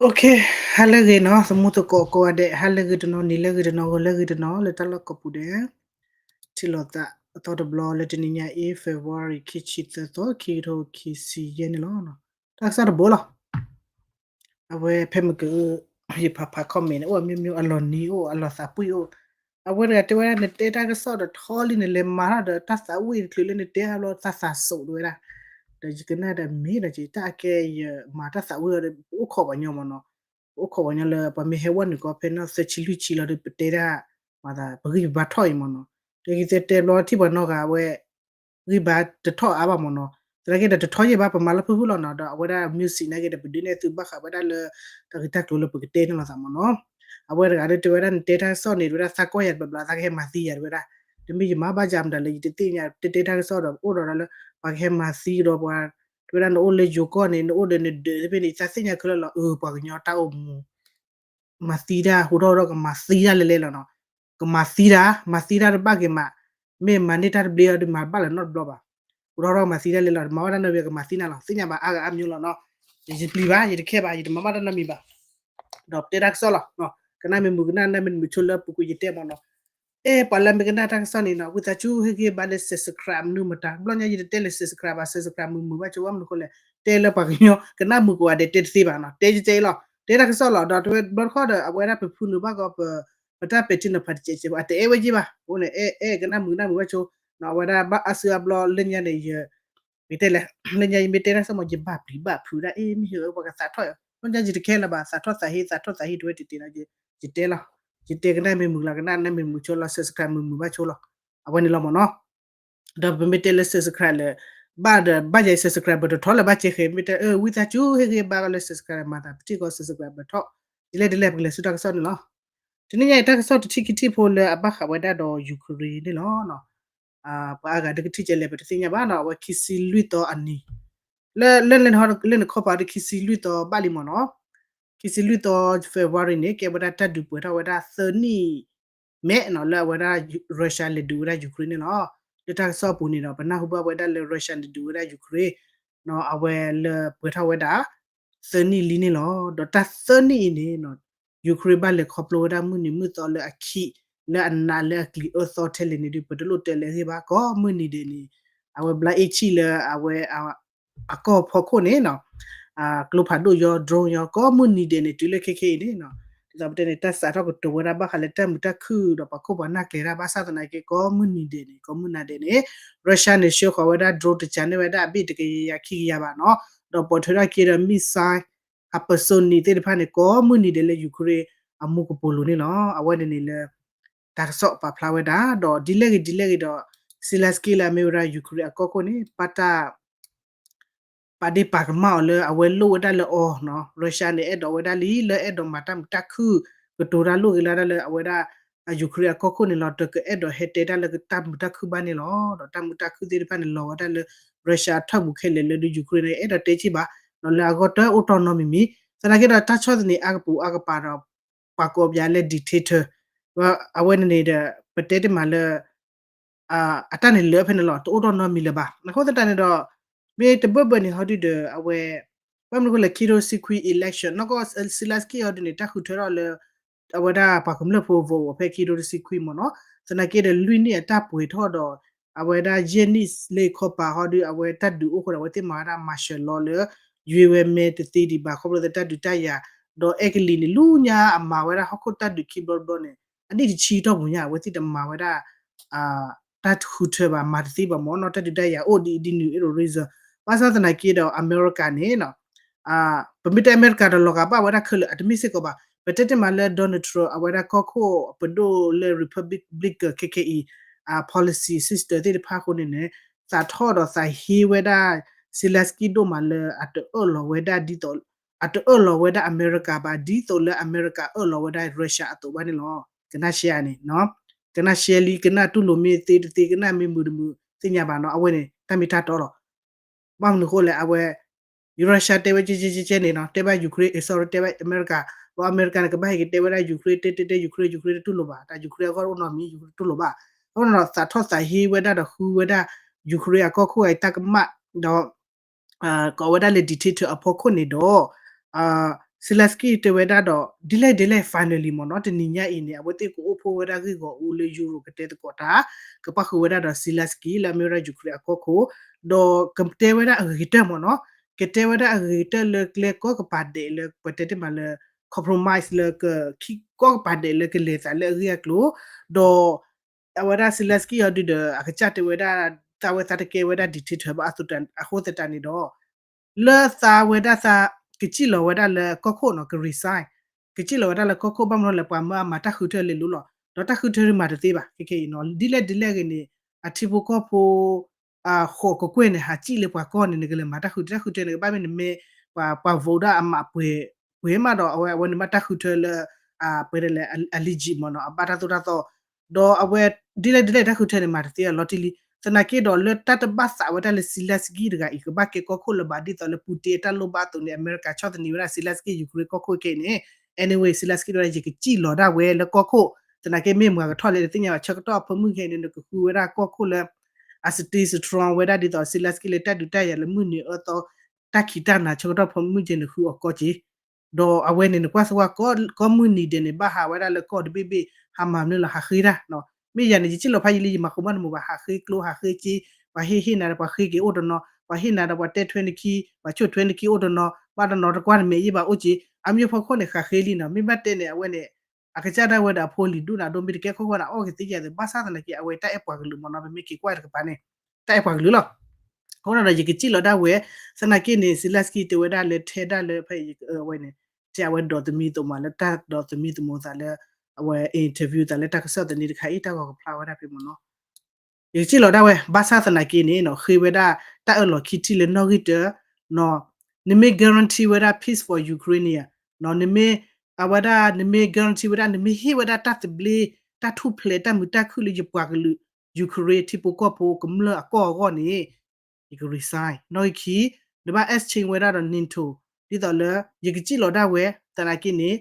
Okay, ဟါလၢအဂ့ၤနီၤ သမူသကိးကိးဂၤဒဲး, ဟါလၢအဂ့ၤတနီၤ, နံၤလၢအဂ့ၤတနီၤ, ဂီၤလၢအဂ့ၤတနီၤ လၢတၢ်လီၢ်ကိးပူၤဒဲး, ထံၣ်လိာ်သးအသီတဘျီလၢတနံၤညါအံၤ February ခံဆံသၢသီ ခံကထိခံဆံယဲၢ်န့ၣ်လီၤ. တၢ်ကစီၣ်တဘိလီၤ. အဝဲဖဲမုၢ်က ယဖးဖး comment န့ၣ် အိၣ်အမျိုးမျိုး အလီၤနံၤအိၣ် အလီၤသးပှံၢ်အိၣ်, အဝဲတဂၤတဲဝဲဒၣ် နတဲတၢ်ကစီၣ်ဒီးထီလံ နလဲၤမၤထီၣ်ဒီးတၢ်သးဝံၣ်တချုးလၢနတဲအါဘျီသးသးစိးတဝဲဒၣ်, ဒီးယကနၣ်ဒီးမ့ၢ်ဒီးက့ၤ တၢ်အကဲယမၤတၢ်သးဝံၣ်အီၤဒီး ပအိၣ်ခိးပှၤညီမ့ၢ်နီၤ, ပအိၣ်ခိးပှၤညီလၢပှၤမ့ၢ်ဟဲဝဲနုာ်ကီးဖဲနီၣ်သၢဆံလွံၢ်ဆံလီၤဒီး ပတဲတၢ် မၤသးပဂံၢ်ပဘါထီၣ်အံၤမ့ၢ်နီၤ, ဒီးယကတဲဘျီထံၣ်ပှၤနီၢ်ဂၤအဝဲ ဂံၢ်ဘါတထီၣ်အါဘၣ်မ့ၢ်နီၤ, သနာ်က့ဒီးတထီၣ်ယဲၢ်ဘၣ် ပမၤလၢဖုၣ်ဖုၣ်လီၤနီၤ, ဒီးအဝဲဒၣ် music နာ်က့ဒီး ပဒုးနဲၣ်သုဘၣ်ဃးဝဲဒၣ်လၢ တၢ်ဂ့ၢ်တၢ်ကျိၤလၢပကတဲန့ၣ်လီၤသးမ့ၢ်နီၤ, အဝဲတဂၤဒီးတဲဝဲဒၣ် နတဲတၢ်ကစီၣ်န့ၣ် တဝဲဒၣ်သးကွၢ်ယၤတဘျီဘျီ သးကဟဲမၤသံယၤတဝဲဒၣ်, တမ့ၢ်ယမၤဘၣ်ယၤမတၤလဲၣ် ယတသ့ၣ်ညါ တတဲတၢ်ကစီၣ်ဒီး အိၣ်ဒီးလၢ ပှၤကဟဲမၤသံကဒီးပှၤ, တဝဲဒၣ်နအိၣ်လၢယိၤကီၢ်န့ၣ် နအိၣ်ဒီးနဒၢးသ့ၣ်ဖဲန့ၣ် ယသးသ့ၣ်ညါခဲလၢာ်လီၤ, အၢ ပှၤကညီတၢ်အိၣ်မူ မၤသံတၢ် ဟူထီၣ်ဒီးကမၤသံတၢ်လဲၤလဲၤလီၤနီၤ, ကမၤသံတၢ် မၤသံတၢ်တဘၣ်က့ၤမး, မ့ၢ်မၤန့ၢ်တၢ်တဘျ့အီၤဒီးမၤတဘၣ်လၢၤနီတဘျီဘၣ်, ဟူထီၣ်ဒီးကမၤသံတၢ်လဲၤလီၤ, မၤဘၣ်တၢ်နီတမံၤကမၤသံနၤလီၤ, သ့ၣ်ညါဘၣ်အါဂၤအါမျိုးလီၤနီၤ, ယပျံၤဘၣ် ယတခဲဘၣ် ယတမၤဘၣ်တၢ်နီတမံၤဘၣ်, ဒီးပတဲတၢ်ကစီၣ်လီၤ, ကနၣ်မ့ၢ်မုာ်ကနၣ် နၢ်မ့ၢ်မုာ်ဆိလၢပူၤကွံာ်ယတဲမ့ၢ်နီၤ အဲ ပှၤလၢမ့ၢ်ကနၣ်တၢ်ကစီၣ်န့ၣ်နီၤ ဝံသးစူၤဟ့ၣ်ဂံၢ်ဘါလၢ subscribe မနုၤမတၤ, ဘျီညါယတတဲလၢ subscribe ဘၣ် subscribe မုာ်မုာ်ဘၣ်ဆိ ဘၣ်မနုၤဃိလဲၣ်, တဲလၢပှၤကညီ ကနၣ်မုာ်ကိးဂၤဒဲးတဲတသ့ဘၣ်နီၤ, တဲကဲအံၤလီၤ, တဲတၢ်ကစီၣ်လီၤ, ဒီးတဝဲဘျီတခီဒီး အဝဲဒၣ်ပဖုနုာ်ဘၣ်ကီး ပ ပတၢ်ပဲာ်ထံနီၤဖးတစဲးစဲးဘၣ် အတအဲၣ်ဝဲက့ဘၣ်, အဃိန့ၣ် အဲ အဲ ကနၣ်မုာ်ကနၣ်မုာ်ဘၣ်ဆိ, အဝဲဒၣ်ဘၣ်အါစုအါဘျီလၢညါန့ၣ် ယ မ့ၢ်တဲလဲၣ်, လၢညါယမ့ၢ်တဲတၢ်ကစီၣ်မ့ၢ် ယဘၣ်ပျံၤဘၣ်ဖုးဒၣ် အ့ မ့ၢ်ဟ့ၣ်အၢပှၤကသးထီၣ်, ဘျီညါယတခဲလၢၤဘၣ် သးထီၣ်သးဟ့ သးထီၣ်သးဟ့တဝဲတတဲနီၤ, ယတဲလီၤ, ယတဲကနၣ်မ့ၢ်မုာ်လီၤ ကနၣ် နၢ်မ့ၢ်မုာ်ဆိလီၤ subscribe မုာ်မုာ်ဘၣ်ဆိလီၤ, အဝဲန့ၣ်လီၤမ့ၢ်နီၤ, ဒီးပမ့ၢ်တဲလၢ subscribe လၢ ဘၣ်ဒီးဘၣ်ယဲ subscribe ဘၣ်တထီၣ်လၢၤဘၣ်စ့ၢ်ကီး မ့ၢ်တဲ အၢ ဝံသးစူၤဟ့ၣ်ဂံၢ်ဘါကီးလၢ subscribe မၤသးပထံၣ်ကီး subscribe ဘၣ်ထီၣ်, ဒ်လဲၣ်ဒ်လဲၣ် ပကလဲၤဆူတၢ်ကစီၣ်န့ၣ်လီၤ, တနံၤညါအံၤ တၢ်ကစီၣ်တထံၣ်ခံထံၣ်ဖိလၢအဘၣ်ဃးဝဲဒၣ်ဒီး Ukraine န့ၣ်လီၤ. ပှၤအါဂၤဒုးကထံၣ်ကဲလဲၣ် ပတသ့ၣ်ညါဘၣ်နီၤ, အဝဲခံဆံလွံၢ်သီအနံၤ, လၢ လၢ လၢနခီပၤဒီး ခံဆံလွံၢ်သီဘၣ်လံမ့ၢ်နီၤ, ခံဆံလွံၢ်သီ February န့ၣ် ကဲဝဲဒၣ်တၢ်ဒုးပှဲၤထီၣ်ဝဲဒၣ်သၢနံၣ်မဲာ်နီၤ လၢအဝဲဒၣ် Russia လဲၤဒုးဝဲဒၣ် Ukraine န့ၣ်လီၤ. လၢတၢ်ကစီၣ်အပူၤန့ၣ်ဒီး ပနၢ်ဟူဘၣ်ဝဲဒၣ်လၢ Russia လဲၤဒုးဝဲဒၣ် Ukraine နီၤ အဝဲလၢပှဲၤထီၣ်ဝဲဒၣ် သၢနံၣ်လံန့ၣ်လီၤ. ဒီးတၢ်သၢနံၣ်အံၤန့ၣ် Ukraine ဘၣ်လဲၤခီဖျိဝဲဒၣ်မုၢ်နံၤမုၢ်သီလၢအခံး လၢအနးလၢအကျံၤအၢသီထဲလဲၣ်န့ၣ်ဒီး ပတလိၣ်တဲလၢအဂ့ၢ်ဘၣ် ကိးမုၢ်နံၤဒဲးန့ၣ် အဝဲဘျါအ့ၣ်ဆံၣ်လၢအဝဲ အကီၢ်ဖီခိၣ်န့ၣ်နီၤ ကျိဖးဒိၣ်ယီ drone ယီ ကိးမုၢ်နံၤဒဲးန့ၣ် တုၤလၢခဲခဲအံၤန့ၣ်နီၤ ဒ်သိးပတဲန့ၣ် တၢ်စးထီၣ်ကတိၤဝဲဒၣ်ဘၣ်ဃးလၢတၢ်မုာ်တၢ်ခုၣ်ဒီးပှၤခိၣ်ပှၤနၢ်ကျဲၤတၢ်ဘၣ်ဆၣ်သနာ်က့ ကိးမုၢ်နံၤဒဲးန့ၣ် ကိးမုၢ်နၤဒဲးန့ၣ် Russia န့ၣ် ဆှၢဃီၤဝဲဒၣ် drone တကးန့ၢ်ဝဲဒၣ်အဘ့ၣ်တကယၤခံကယၤဘၣ်နီၤ ဒီးပိာ်ထွဲထီၣ်က့ၤဒီး missile hypersonic သ့ၣ်တဖၣ်န့ၣ် ကိးမုၢ်နံၤဒဲးလၢ Ukraine အမူကပိာ်လိၤန့ၣ်လီၤ. အဝဲန့ၣ်န့ၣ်လၢ တၢ်ကစီၣ်ပာ်ဖျါဝဲဒၣ် ဒီးဒ်လဲၣ်ဂ့ၤဒ်လဲၣ်ဂ့ၤဒီး Zelensky လၢအမ့ၢ်ဝဲဒၣ် Ukraine အကီၢ်ခိၣ်န့ၣ် ဘၣ်တၢ် ပာ်ဒ့ၣ်ပာ်ကမၣ်အီၤလၢအဝဲလိၣ်ဝဲဒၣ်လၢအီၤနီၤ Russia န့ၣ် အဲၣ်ဒိးဝဲဒၣ်လံ လၢအဲၣ်ဒိးမၤတၢ်မုာ်တၢ်ခုၣ် ကတိၤတၢ်လိၣ်ဂ့ၤလၢဒၣ်လၢအဝဲဒၣ် Ukraine အကီၢ်ခိၣ်န့ၣ်လီၤ တကအဲၣ်ဒိးဟဲတဲတၢ်လၢတၢ်မုာ်တၢ်ခုၣ်ဘၣ်န့ၣ်လီၤ. ဒီးတၢ်မုာ်တၢ်ခုၣ်သ့ၣ်တဖၣ်န့ၣ် လီၤဝဲဒၣ်လၢ Russia အထၢၣ်ပူၤခဲလၢာ်လၢဒုး Ukraine န့ၣ် အဲၣ်ဒိးတဲဆံးဘၣ် ဒီးလၢအဂီၢ်တအိၣ်တီနီတမံၤမံၤ သနာ်က့ဒီးတၢ်ဆီၣ်သနံးအါကပူၤအါကပၤဒီး ပှၤကိးပယၤလၢ dictator အဝဲန့ၣ်န့ၣ်ဒီး ပတဲတမံၤလၢ အတၢ်န့ၣ်လၢဖဲန့ၣ်လီၤ တအိၣ်ထီၣ်နီတမံၤလၢၤဘၣ်. အဃိသတးန့ၣ်ဒီး မ့ၢ်တဘၢၣ်ဘၢၣ်န့ၣ်ဟီဒုဒီး အဝဲ ဘၣ်မနုၤအဃိလဲၣ် ခံကထိတဆံခွံ election နီၢ်ကီၢ် Zelensky ဟီဒုန့ၣ် တၢ်ဃုထၢထီၣ်လၢ အဝဲဒၣ်ပှၤကမျၢၢ်ဖိ vote အီၤဖဲခံကထိတဆံခွံမ့ၢ်နီၤ. သနာ်က့ဒီးလွံၢ်နံၣ်အတၢ်ပှဲၤထီၣ်ဒီး အဝဲဒၣ်ယဲၢ်နံၣ်လၢခီပၤဟီဒု အဝဲတၢ်ဒုးအိၣ်ဃိဒီး အဝဲသ့ၣ်မၤဝဲဒၣ် martial law လၢ ယွ့ဝဲမဲတသ့ဒံးဘၣ် ခီဖျိလၢတၢ်ဒုးတၢ်ယၤ ဒီးအဲကလံးန့ၣ် လၢညါအမၤဝဲဒၣ်ဟီၣ်ခိၣ်တၢ်ဒုးခံဘျီတဘျီန့ၣ် အနံၣ်တဆံတီၢ်ပူၤညါ အဝဲသ့ၣ်တမၤဝဲဒၣ် တၢ်ဃုထၢဘၣ် မၤတသ့ဘၣ်မ့ၢ်နီၤ တၢ်ဒုးတၢ်ယၤအိၣ်ဒ်အံၤဒ်နုၤ အဲၣ်ဒိး reason ဘၣ်ဆၣ်သနာ်က့ဒီး အမဲရကၤန့ၣ် ပမ့ၢ်တဲအမဲရကၤဒီးလီၤဂာ်ဘၣ်ဝဲဒၣ်ခဲလၢာ် အတမ့ၢ်စ့ၢ်ကီးဘၣ် ပတဲတမံၤလၢ Donald Trump အဝဲဒၣ်ကီၢ်ခိၣ်ပဒိၣ်လၢ Republican ခဲခဲအံၤ policy system သ့ၣ်တဖၣ်အဃိန့ၣ်န့ၣ် သးထီၣ်ဒီးသးဟ့ဝဲဒၣ် Zelensky ဒိၣ်မးလၢအတအၢၣ်လီၤဝဲဒၣ်ဒ်သိး အတအၢၣ်လီၤဝဲဒၣ်အမဲရကၤဘၣ် ဒ်သိးလၢအမဲရကၤအၢၣ်လီၤဝဲဒၣ် Russia အသိးဘၣ်န့ၣ်လီၤ. ကနၣ်ရှဲဧါန့ၣ် ကနၣ်ရှဲလံ ကနၣ်တူၢ်လိာ်မ့ၢ်သ့တသ့ ကနၣ်မ့ၢ်မုာ်တမုာ် သ့ၣ်ညါဘၣ်နီၤ အဝဲန့ၣ် တၢ်မ့ၢ်တၢ်တီလီၤ. ဘၣ်မနုၤအဃိလဲၣ် အဝဲ Russia တဲဝဲကဲကဲကဲကဲန့ၣ်နီၤ တဲဘၣ် Ukraine အ sorry တဲဘၣ်အမဲရကၤ ဒီးအမဲရကၤန့ၣ် ကဘၣ်ဟဲက့ၤတဲဝဲဒၣ် Ukraine တဲတဲတဲ Ukraine Ukraine တတူၢ်လိာ်ဘၣ် တၢ် Ukraine အဂီၢ်တအိၣ်နီတမံၤ Ukraine တတူၢ်လိာ်ဘၣ် အဃိန့ၣ်ဒီး သးထီၣ်သးဟ့ဝဲဒၣ်ဒီးဃုဝဲဒၣ် Ukraine အကီၢ်ခိၣ်အတၢ်ကမၣ် ဒီး ကိးဝဲဒၣ်လၢ dictator အဖီခိၣ်န့ၣ်ဒီး Zelensky တဲဝဲဒၣ်ဒီး ဒ်လဲၣ်ဒ်လဲၣ် finally မ့ၢ်နီၤ တနံၤညါအံၤန့ၣ် အဝဲသ့ၣ်ကအိၣ်ဖှိၣ်ဝဲဒၣ်ဂ့ၢ်ဂီၢ်အူလၢ Europe ကတဲသကိးတၢ် ကပၣ်ဃုာ်ဝဲဒၣ်ဒီး Zelensky လၢအမ့ၢ်ဝဲဒၣ် Ukraine အကီၢ်ခိၣ် ဒီးကတဲဝဲဒၣ်အဂ့ၤကတၢၢ်မ့ၢ်နီၤ ကတဲဝဲဒၣ်အဂ့ၤကတၢၢ်လၢကျဲကီကပၤဒဲးလၢ ပတဲတမံၤလၢ compromise လၢက ကီကပၤဒဲးလၢကလဲၤသးလၢအဂ့ၢ်အကျိၤ ဒီး အဝဲဒၣ် Zelensky အီၤဒုဒီး အကစၢ်တဲဝဲဒၣ် သးဝဲသးတကဲဝဲဒၣ် dictator ဘၣ်အဃိသတးန့ၣ်ဒီး လၢသးဝဲဒၣ်သး ကစံၣ်လီၤဝဲဒၣ်လၢကီၢ်ခိၣ်နီၤ က resign ကစံၣ်လီၤဝဲဒၣ်လၢကီၢ်ခိၣ် ဘၣ်မနုၤလဲၣ် ပှၤမၢအမၤတၢ်ဃုထၢလဲၤလိၤလီၤ ဒီးတၢ်ဃုထၢမၤတသ့ဘၣ် ခဲခဲအံၤနီၤ ဒ်လဲၣ်ဒ်လဲၣ်ဂ့ၤန့ၣ် အထံဖိကီၢ်ဖိ ဃိးကကွဲၢ်န့ၣ် ဟးစံၣ်လၢပှၤကီၢ်န့ၣ် နကလဲၤမၤတၢ်ဃုထၢ တၢ်ဃုထၢန့ၣ် ကဘၣ်မ့ၢ်နမ့ၢ် ပှၤ ပှၤ vote ဒၣ်အမးပှဲၤ ပှဲၤမးဒီး အဝဲ အဝဲန့ၣ်ဘၣ်တၢ်ဃုထၢလၢ ပှဲၤဒၣ်လဲၣ် အ legit မ့ၢ်နီၤ အဘၣ်တၢ်သိၣ်တၢ်သီ ဒီးအဝဲ ဒ်လဲၣ်ဒ်လဲၣ်တၢ်ဃုထၢန့ၣ် မၤတသ့အလီၤတံၢ်လံ သနာ်က့ဒီးလၢတၢ်တဘၣ်သးဝဲဒၣ်လၢ Zelensky တဂၤအံၤ ကဘၣ်ကဲကီၢ်ခိၣ်လၢၤဘၣ် ဒ်သိးလၢ Putin အတၢ်လိၣ်ဘၣ်အသိးန့ၣ် အမဲရကၤဆီၣ်သနံးဝဲဒၣ် Zelensky Ukraine ကီၢ်ခိၣ်ခဲအံၤန့ၣ် anyway Zelensky တဲဝဲဒၣ် ယကစံၣ်လီၤဒၣ်ဝဲလၢကီၢ်ခိၣ် သနာ်က့မ့ၢ်မၤကထီၣ်လဲၣ်တသ့ၣ်ညါဘၣ် ဆၢကတီၢ်အဖၢမုၢ်ခဲအံၤန့ၣ် နကဃုဝဲဒၣ်ကီၢ်ခိၣ်လၢ အ stay strong ဝဲဒၣ်ဒ်သိး Zelensky လၢတၢ်ဒုးတၢ်ယၤလၢမုၢ်နံၤအၢသီ တၢ်ခံးတၢ်နၤ ဆၢကတီၢ်ဖၢမုၢ်ကဲန့ၣ်ဃုအီၤကီၢ်က့ၤ ဒီးအဝဲန့ၣ် နကွၢ်စ့ၢ်ကီး ကိးမုၢ်နံၤဒဲးန့ၣ် ဘၣ်ဟးဝဲဒၣ်လၢကီၢ်တဘ့ၣ်ဘ့ၣ် ဟးမၤမနုၤလီၤ ဟးဃ့တၢ် မ့ၢ်ယၤန့ၣ် ယစံၣ်လီၤဖးယံာ်လံ ယမၤဃုာ်ဘၣ်တမုာ်ဘၣ် ဟးဃ့ကျိ ဟးဃ့စ့ ပှၤဟ့ၣ်ဟ့ၣ်နၤဒီးပှၤဃ့က့ၤအိၣ်တနီၤ ပှၤဟ့ၣ်နၤဒီးပှၤတဲထွဲနခံ ပှၤဆိၣ်ထွဲနခံအိၣ်တနီၤ ဘၣ်တနီၤတကွၢ်တမဲာ်ယံာ်ဘၣ်အိၣ်က့ၤ အမ့ၢ်ဖီခိၣ်န့ၣ် ဟးဃ့လံနီၤ မ့ၢ်ဘၣ်တဲန့ၣ် အဝဲန့ၣ် အကစၢ်ဒၣ်ဝဲဒီးအဖိလံၤဒိၣ်နၤဒိၣ် မ့ၢ်တကဲခိၣ်ဃိနၤအီၣ်ကသ့ယၤသ့ၣ် ဘၣ်ဆၣ်သနာ်က့ အဝဲတၢ်အဲၣ်ပှၤကလုာ်မ့ၢ်နီၤ ပမ့ၢ်က့ၤကွၢ်တကပၤန့ၣ် တၢ်အဲၣ်ပှၤကလုာ်လီၤ အဃိန့ၣ်ဒီး ယကစံၣ်လီၤဒၣ်ဝဲ သနာ်က့န့ၣ် Zelensky တဲဝဲဒၣ်လၢထဲဒၣ်လၢ ဖဲအဝဲန့ၣ် ထဲအဝဲဒိးသမံသမိးလၢတၢ်ဒိးသမံသမိးသးလၢ အဝဲ interview သးလၢတၢ်ကစီၣ်သန့တခါအံၤ တၢ်ဂီၤကဖျါဝဲဒၣ်ဖဲမ့ၢ်နီၤ ယကစံၣ်လီၤဒၣ်ဝဲ ဘၣ်ဆၣ်သနာ်က့န့ၣ်နီၤ ဃ့ဝဲဒၣ်တၢ်အၢၣ်လီၤခံထံၣ်လၢနီၣ်ဂံၢ်တၢ နမ့ၢ် guarantee ဝဲဒၣ် peace for Ukraine န့ၣ် နမ့ၢ် အဝဲဒၣ် နမ့ၢ် guarantee ဝဲဒၣ် နမ့ၢ်ဟ့ၣ်ဝဲဒၣ်တၢ်သဘျ့ တၢ်ထူၣ်ဖျဲး တၢ်မုာ်တၢ်ခုၣ်လၢယပှၤကလုာ် Ukraine ထံဖိကီၢ်ဖိကမျၢၢ်အကီၢ်အဂီၢ်န့ၣ် ယက resign နီၣ်ဂံၢ်ခံ နဘၣ် exchange ဝဲဒၣ်ဒီး NATO ဒ်သိးလၢ ယကစံၣ်လီၤဒၣ်ဝဲ သနာ်က့န့ၣ်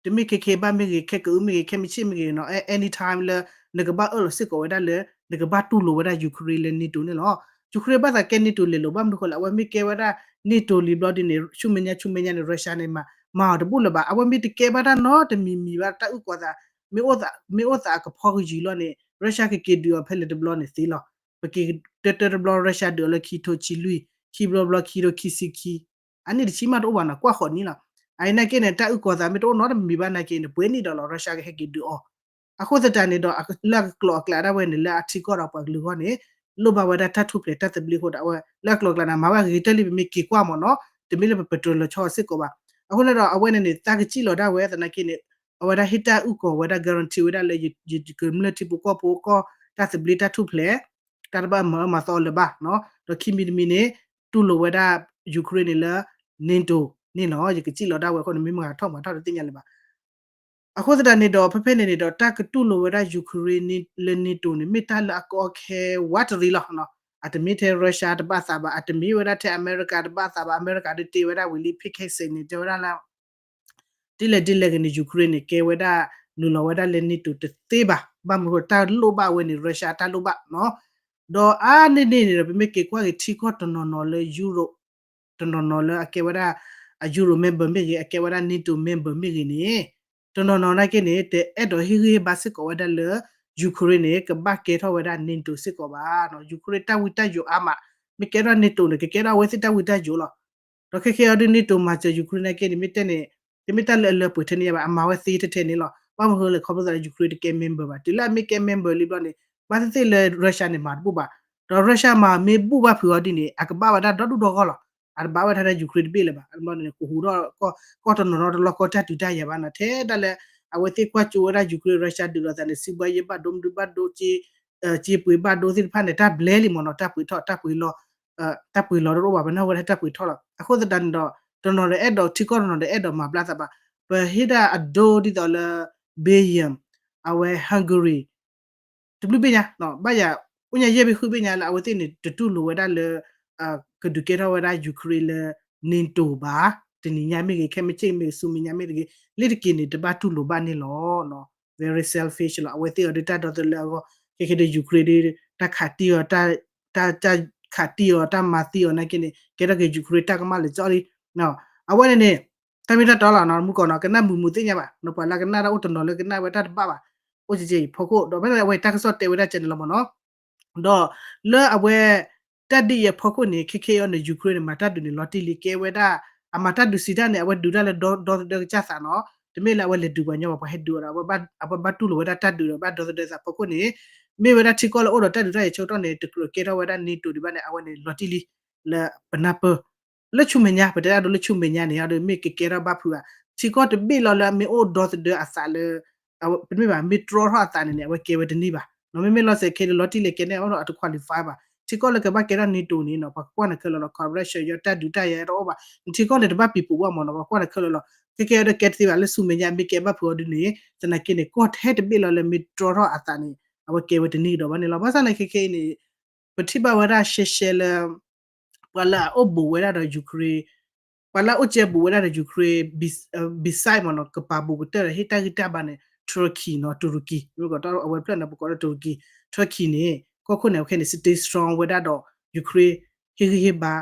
တမ့ၢ်ခဲခဲဘၣ်မ့ၢ်ဂ့ၤ ခဲကအုမ့ၢ်ဂ့ၤ ခဲမုၢ်ဆ့ၣ်မ့ၢ်ဂ့ၤနီၤ anytime လၢ နကဘၣ်အၢၣ်လီၤစ့ၢ်ကီးဝဲဒၣ်လၢ နကဘၣ်တူၢ်လိာ်ဝဲဒၣ် Ukraine လၢ NATO န့ၣ်လီၤ. Ukraine ဘၣ်သးကဲ NATO လဲၤလိၤ ဘၣ်မနုၤဃိလဲၣ် အဝဲမ့ၢ်ကဲဝဲဒၣ် NATO လံဘျီဒ်န့ၣ် ဆူမဲာ်ညါဆူမဲာ်ညါန့ၣ် Russia န့ၣ် မၤအီၤတဘူၣ်လၢၤဘၣ် အဝဲမ့ၢ်တကဲဘၣ်တၢ်နီတမံၤမံၤဘၣ် တၢ်အုၣ်ကီၤသး မ့ၢ်အိၣ်သးကဖီကယံၤလီၤန့ၣ် Russia ကက့ၤဒုးအီၤဖဲလဲၣ်တဘျီန့ၣ်သ့လီၤ. ပက့ၤတၢတၢတဘျီ Russia ဒုးအီၤလၢခံထိဆံလွံၢ်, ခံဘျီဘျီခံထိခံဆံခံ, အနံၣ်တဆံမးတအိၣ်ဘၣ်နီၤ ကွၢ်ဃီးနံၣ်လီၤ. အအံၤနာ်က့န့ၣ် တၢ်အုၣ်ကီၤသးမ့ၢ်တအိၣ်နီတမံၤဘၣ်နာ်က့န့ၣ် ပှဲၤနံၣ်ဒီးလီၤ Russia ကဟဲက့ၤဒုးအီၤ အဃိသတးန့ၣ်ဒီး လၢအကကျိးအကျဲဒၣ်ဝဲန့ၣ် လၢအထံကီၢ်ဒီးပှၤကလုာ်အဂီၢ်န့ၣ် လိၣ်ဘၣ်ဝဲဒၣ်တၢ်ထူၣ်ဖျဲးတၢ်သဘျ့အဃိဒီး အဝဲလၢအကျိးအကျဲန့ၣ် မၤဝဲအဂ့ၤကတၢၢ်လံ ပမ့ၢ်က့ၤကွၢ်မ့ၢ်နီၤ တမ့ၢ်လၢပပတြၢၤလီၤဆီအီၤစ့ၢ်ကီးဘၣ်. အဃိန့ၣ်ဒီး အဝဲန့ၣ်န့ၣ် သးကစံၣ်လီၤဒၣ်ဝဲသနာ်က့န့ၣ် အဝဲဒၣ်ဟ့ၣ်တၢ်အုၣ်ကီၤဝဲဒၣ် guarantee ဝဲဒၣ်လၢ ယကမျၢၢ်ထံဖိကီၢ်ဖိကီၢ် တၢ်သဘျ့တၢ်ထူၣ်ဖျဲး တၢ်တဘၣ်မၤအၢမၤသီအီၤလၢၤဘၣ်နီၤ ဒီးခံမံၤတမံၤန့ၣ် တူၢ်လိာ်ဝဲဒၣ် Ukraine န့ၣ်လၢ NATO န့ၣ်နီၤ ယကစံၣ်လီၤဒၣ်ဝဲအဃိန့ၣ် မ့ၢ်မၤထီၣ်မၤထီၣ်တသ့ၣ်ညါလၢၤဘၣ်. အဃိသတးန့ၣ်ဒီး ဖဲဖဲန့ၣ်န့ၣ်ဒီး တၢ်ကတူၢ်လိာ်ဝဲဒၣ် Ukraine လၢ NATO န့ၣ် မ့ၢ်တၢ်လၢအကီအခဲဝးတရံးလီၤ. အတမ့ၢ်ထဲ Russia တဘၣ်သးဘၣ်, အတမ့ၢ်ဝဲဒၣ်ထဲ အမဲရကၤတဘၣ်သးဘၣ်, အမဲရကၤဒုးတ့ဝဲဒၣ်ဝံၤလံ ဖ့ခဲစ့းန့ၣ် တဲဝဲဒၣ်လၢ ဒ်လဲၣ်ဒ်လဲၣ်ဂ့ၤန့ၣ် Ukraine န့ၣ် ကဲဝဲဒၣ် နုာ်လီၤဝဲဒၣ်လၢ NATO တသ့ဘၣ်. ဘၣ်မနုၤဃိ တၢ်လိၣ်ဘၣ်ဝဲန့ၣ် Russia တၢ်လိၣ်ဘၣ်နီၤ. ဒီးအါန့ၢ်န့ၢ်န့ၣ်ဒီး ပမ့ၢ်က့ၤကွၢ်က့ၤထံကီၢ်တနီၤနီၤလၢ Europe တနီၤနီၤလၢအကဲဝဲဒၣ် အ Euro member မ့ၢ်ဂ့ၤ, အကဲဝဲဒၣ် NATO member မ့ၢ်ဂ့ၤန့ၣ် တနီၤနီၤနာ်က့န့ၣ် တအဲၣ်ဒိးဟ့ၣ်ဂံၢ်ဟ့ၣ်ဘါစ့ၢ်ကီးဝဲဒၣ်လၢ Ukraine န့ၣ် ကဘၣ်ကဲထီၣ်ဝဲဒၣ် NATO စ့ၢ်ကီးဘၣ်. Ukraine တၢ်ဝံတၢ်ယိးအါမး, မ့ၢ်ကဲထီၣ် NATO န့ၣ် ကကဲထီၣ်အဝဲသ့ၣ်တၢ်ဝံတၢ်ယိးလီၤ. ဒီးခဲခဲအံၤဒုး NATO မၤစၢၤ Ukraine နာ်က့န့ၣ် မ့ၢ်တဲန့ၣ် တမ့ၢ်တၢ်လၢအလၢပှဲၤထဲန့ၣ်ဘၣ်, အမၤဝဲသ့ထဲထဲန့ၣ်လီၤ. ဘၣ်မနုၤဃိလဲၣ် ခီဖျိသးလၢ Ukraine တကဲ member ဘၣ်, တုၤလၢအမ့ၢ်ကဲ member လံဘျီန့ၣ် ဘၣ်သ့ၣ်သ့ၣ်လၢ Russia န့ၣ် မၤတဘူၣ်ဘၣ်. ဒီး Russia မၤမ့ၢ်ဘူၣ်ဘၣ်ဖုးအီၤဒ်န့ၣ် အကဘၣ်ဝဲဒၣ်ဒီဒူၣ်ဒီဂီၢ်လီၤ. အတဘၣ်ဝဲဒၣ်ထဲ Ukraine တဘ့ၣ်လၢၤဘၣ်. အဘျီန့ၣ် ကဟူးထီၣ် ကီၢ်တနီၤနီၤတလီၢ်ကီၢ်တၢ်ဒုးတၢ်ယၤဘၣ်နီၤ, ထဲဒၣ်လၢ အဝဲသ့ၣ်ကွၢ်ကၠိဝဲဒၣ် Ukraine Russia ဒုးလိာ်သးန့ၣ် စံးဘှါယဲၢ်ဘၣ်ဒိ မဒုဘၣ်ဒိ စ့ပှ့ၤဘၣ်ဒိသ့ၣ်တဖၣ်န့ၣ် တၢ်ဘျဲလံမ့ၢ်နီၤ, တၢ်ပှ့ၤထီၣ် တၢ်ပှ့ၤလီၤ တၢ်ပှ့ၤလီၤတအိၣ်ဘၣ်, ပနၢ်ဝဲဒၣ်တၢ်ပှ့ၤထီၣ်လီၤ. အဃိသတးန့ၣ်ဒီး တနီၤဒီးအဲၣ်ဒိး ထံကီၢ်တနီၤဒီးအဲၣ်ဒိးမၤဘျါသးဘၣ်. ပဟ့ၣ်ဒၣ်အဒိဒ်သိးလၢ Belgium, အဝဲ Hungary တဘျုးဘ့ၣ်ညါ ဘၣ်ယၤ အိၣ်ညါယဲၢ်ဘ့ၣ်ဃုဘ့ၣ်ညါလၢအဝဲသ့ၣ်န့ၣ် တတူၢ်လိာ်ဝဲဒၣ်လၢ ကဒုးကဲထီၣ်ဝဲဒၣ် Ukraine လၢ NATO ဘၣ်, တနံၤညါမ့ၢ်ဂ့ၤ ခဲမုၢ်ဆ့ၣ်မ့ၢ်ဂ့ၤ ဆူမဲာ်ညါမ့ၢ်တဂ့ၤ, လ့ၢ်တက့ၤန့ၣ် တဘၣ်တူၢ်လိာ်ဘၣ်န့ၣ်လီၤ. Very selfish လီၤ. အဝဲသ့ၣ်အီၤဒုးတၢ်ဒီသဒၢအဂီၢ် ခဲခဲဒုး Ukraine ဒုး တၢ်ခးတံၢ်အီၤ တၢ်ခးတံၢ်အီၤ တၢ်မၤသံအီၤနာ်က့န့ၣ် ကဲထီၣ်က့ၤ Ukraine တၢ်ကမၣ်လၢာ်ကၠီလံ. အဝဲန့ၣ်န့ၣ် တၢ်မ့ၢ်တၢ်တီလီၤနီၤ မုၢ်ကီၢ်နီၤ ကနၣ်မုာ်မုာ်သ့ၣ်ညါဘၣ်နီၤ, ပှၤလၢကနၣ်တၢ်အိၣ်တနီၤလၢကနၣ်ဝဲတၢ်တဘၣ်ဘၣ်, အိၣ်ကက့အံၤဖီခိၣ် ဒီးဖဲန့ၣ် အဝဲတၢ်ကစီၣ်တဲဝဲဒၣ်ကဲန့ၣ်လီၤမ့ၢ်နီၤ. ဒီးလၢအဝဲ တၢ်ဒ်အံၤအဖီခိၣ်န့ၣ် ခဲခဲအံၤန့ၣ် Ukraine န့ၣ် မၤတၢ်ဒုးန့ၣ် လီၤတံၢ်လံ ကဲဝဲဒၣ် အမၤတၢ်ဒုးစံးတၢ်န့ၣ် အဝဲဒုးတၢ်လၢဒီသဒၢကစၢ်သးနီၤ, တမ့ၢ်လၢအဝဲလဲၤဒုးပှၤညီဘၣ် ပှၤဟဲဒုးအီၤဒီး အဝဲဘၣ်တူၢ်လိာ်ဝဲဒၣ်တၢ်ဒုးဒီးဘၣ်ဒီသဒၢသးဖီခိၣ်န့ၣ် မ့ၢ်ဝဲဒၣ်ထံကီၢ်လၢအိၣ်ဒီးတၢ်ဒုးတၢ်ယၤဆၢကတီၢ်န့ၣ် တကြၢးကဲထီၣ်ဝဲဒၣ် NATO ဒံးဘၣ်န့ၣ် အဝဲန့ၣ် လီၤတံၢ်လံ လၢပနၢ်ပၢၢ် လၢဆူမဲာ်ညါ ပတဲဒၣ်ဒိလၢဆူမဲာ်ညါန့ၣ် အဒိမ့ၢ်ကကဲထီၣ်ဘၣ်ဖုးဘၣ်, ထံကီၢ်တဘ့ၣ်လီၤလၢအမ့ၢ်အိၣ်ဒီသဒၢအသးလၢ တမ့ၢ်ဘၣ် မ့ၢ်တြီထီၣ်အသးန့ၣ်န့ၣ် အဝဲကဲဝဲတန့ၢ်ဘၣ်နီၤ, မ့မ့ၢ်လီၤစဲးခဲလၢာ်လီၤတံၢ်လဲၤကဲန့ၣ် အဝဲအတ qualify ဘၣ်, ထံကီၢ်လၢကဘၣ်ကဲထီၣ် NATO န့ၣ်နီၤ ပှၤကကွၢ်နၤခဲလၢာ်လီၤ corruption ယီၤ တၢ်ဒုးတၢ်ယၤတအိၣ်ဘၣ်, နထံကီၢ်န့ၣ်တဘၣ်ပံၤပူၤဘၣ်မ့ၢ်နီၤ ပှၤကွၢ်နၤခဲလၢာ်လီၤ, ခဲကဲအဒိကဲတသ့ဘၣ် လၢဆူမဲာ်ညါမ့ၢ်ကဲဘၣ်ဖုးအီၤဒုန့ၣ် သနာ်က့န့ၣ် ကီၢ်ထဲတဘ့ၣ်လီၤလၢမ့ၢ်တြီထီၣ်အသးန့ၣ် အဝဲကဲဝဲတန့ၢ်ကဒီးဘၣ်န့ၣ်လီၤ, ဘၣ်ဆၣ်န့ၣ်ခဲခဲအံၤန့ၣ် ပထံၣ်ဘၣ်ဝဲဒၣ်ရှဲရှဲလၢ ပှၤလၢအအိၣ်ဘူးဝဲဒၣ်ဒီး Ukraine, ပှၤလၢအအိၣ်ကဲဘူးဝဲဒၣ်ဒီး Ukraine, beside မ့ၢ်နီၤ ကပာ်ဘူးကတၢၢ်ဒီးဟ့ၣ်တၢ်ဂံၢ်တၢ်ဘါန့ၣ် Turkey နီၤ တူရကံ မ့ၢ်ကီးအဝဲဖျၢၣ်န့ၣ် ပကိးဒီးတူရကံ, Turkey န့ၣ် ကီၢ်ခိၣ်န့ၣ် အခဲန့ၣ် stay strong ဝဲဒၣ်ဒီး Ukraine ဟ့ၣ်ဂံၢ်ဟ့ၣ်ဘါ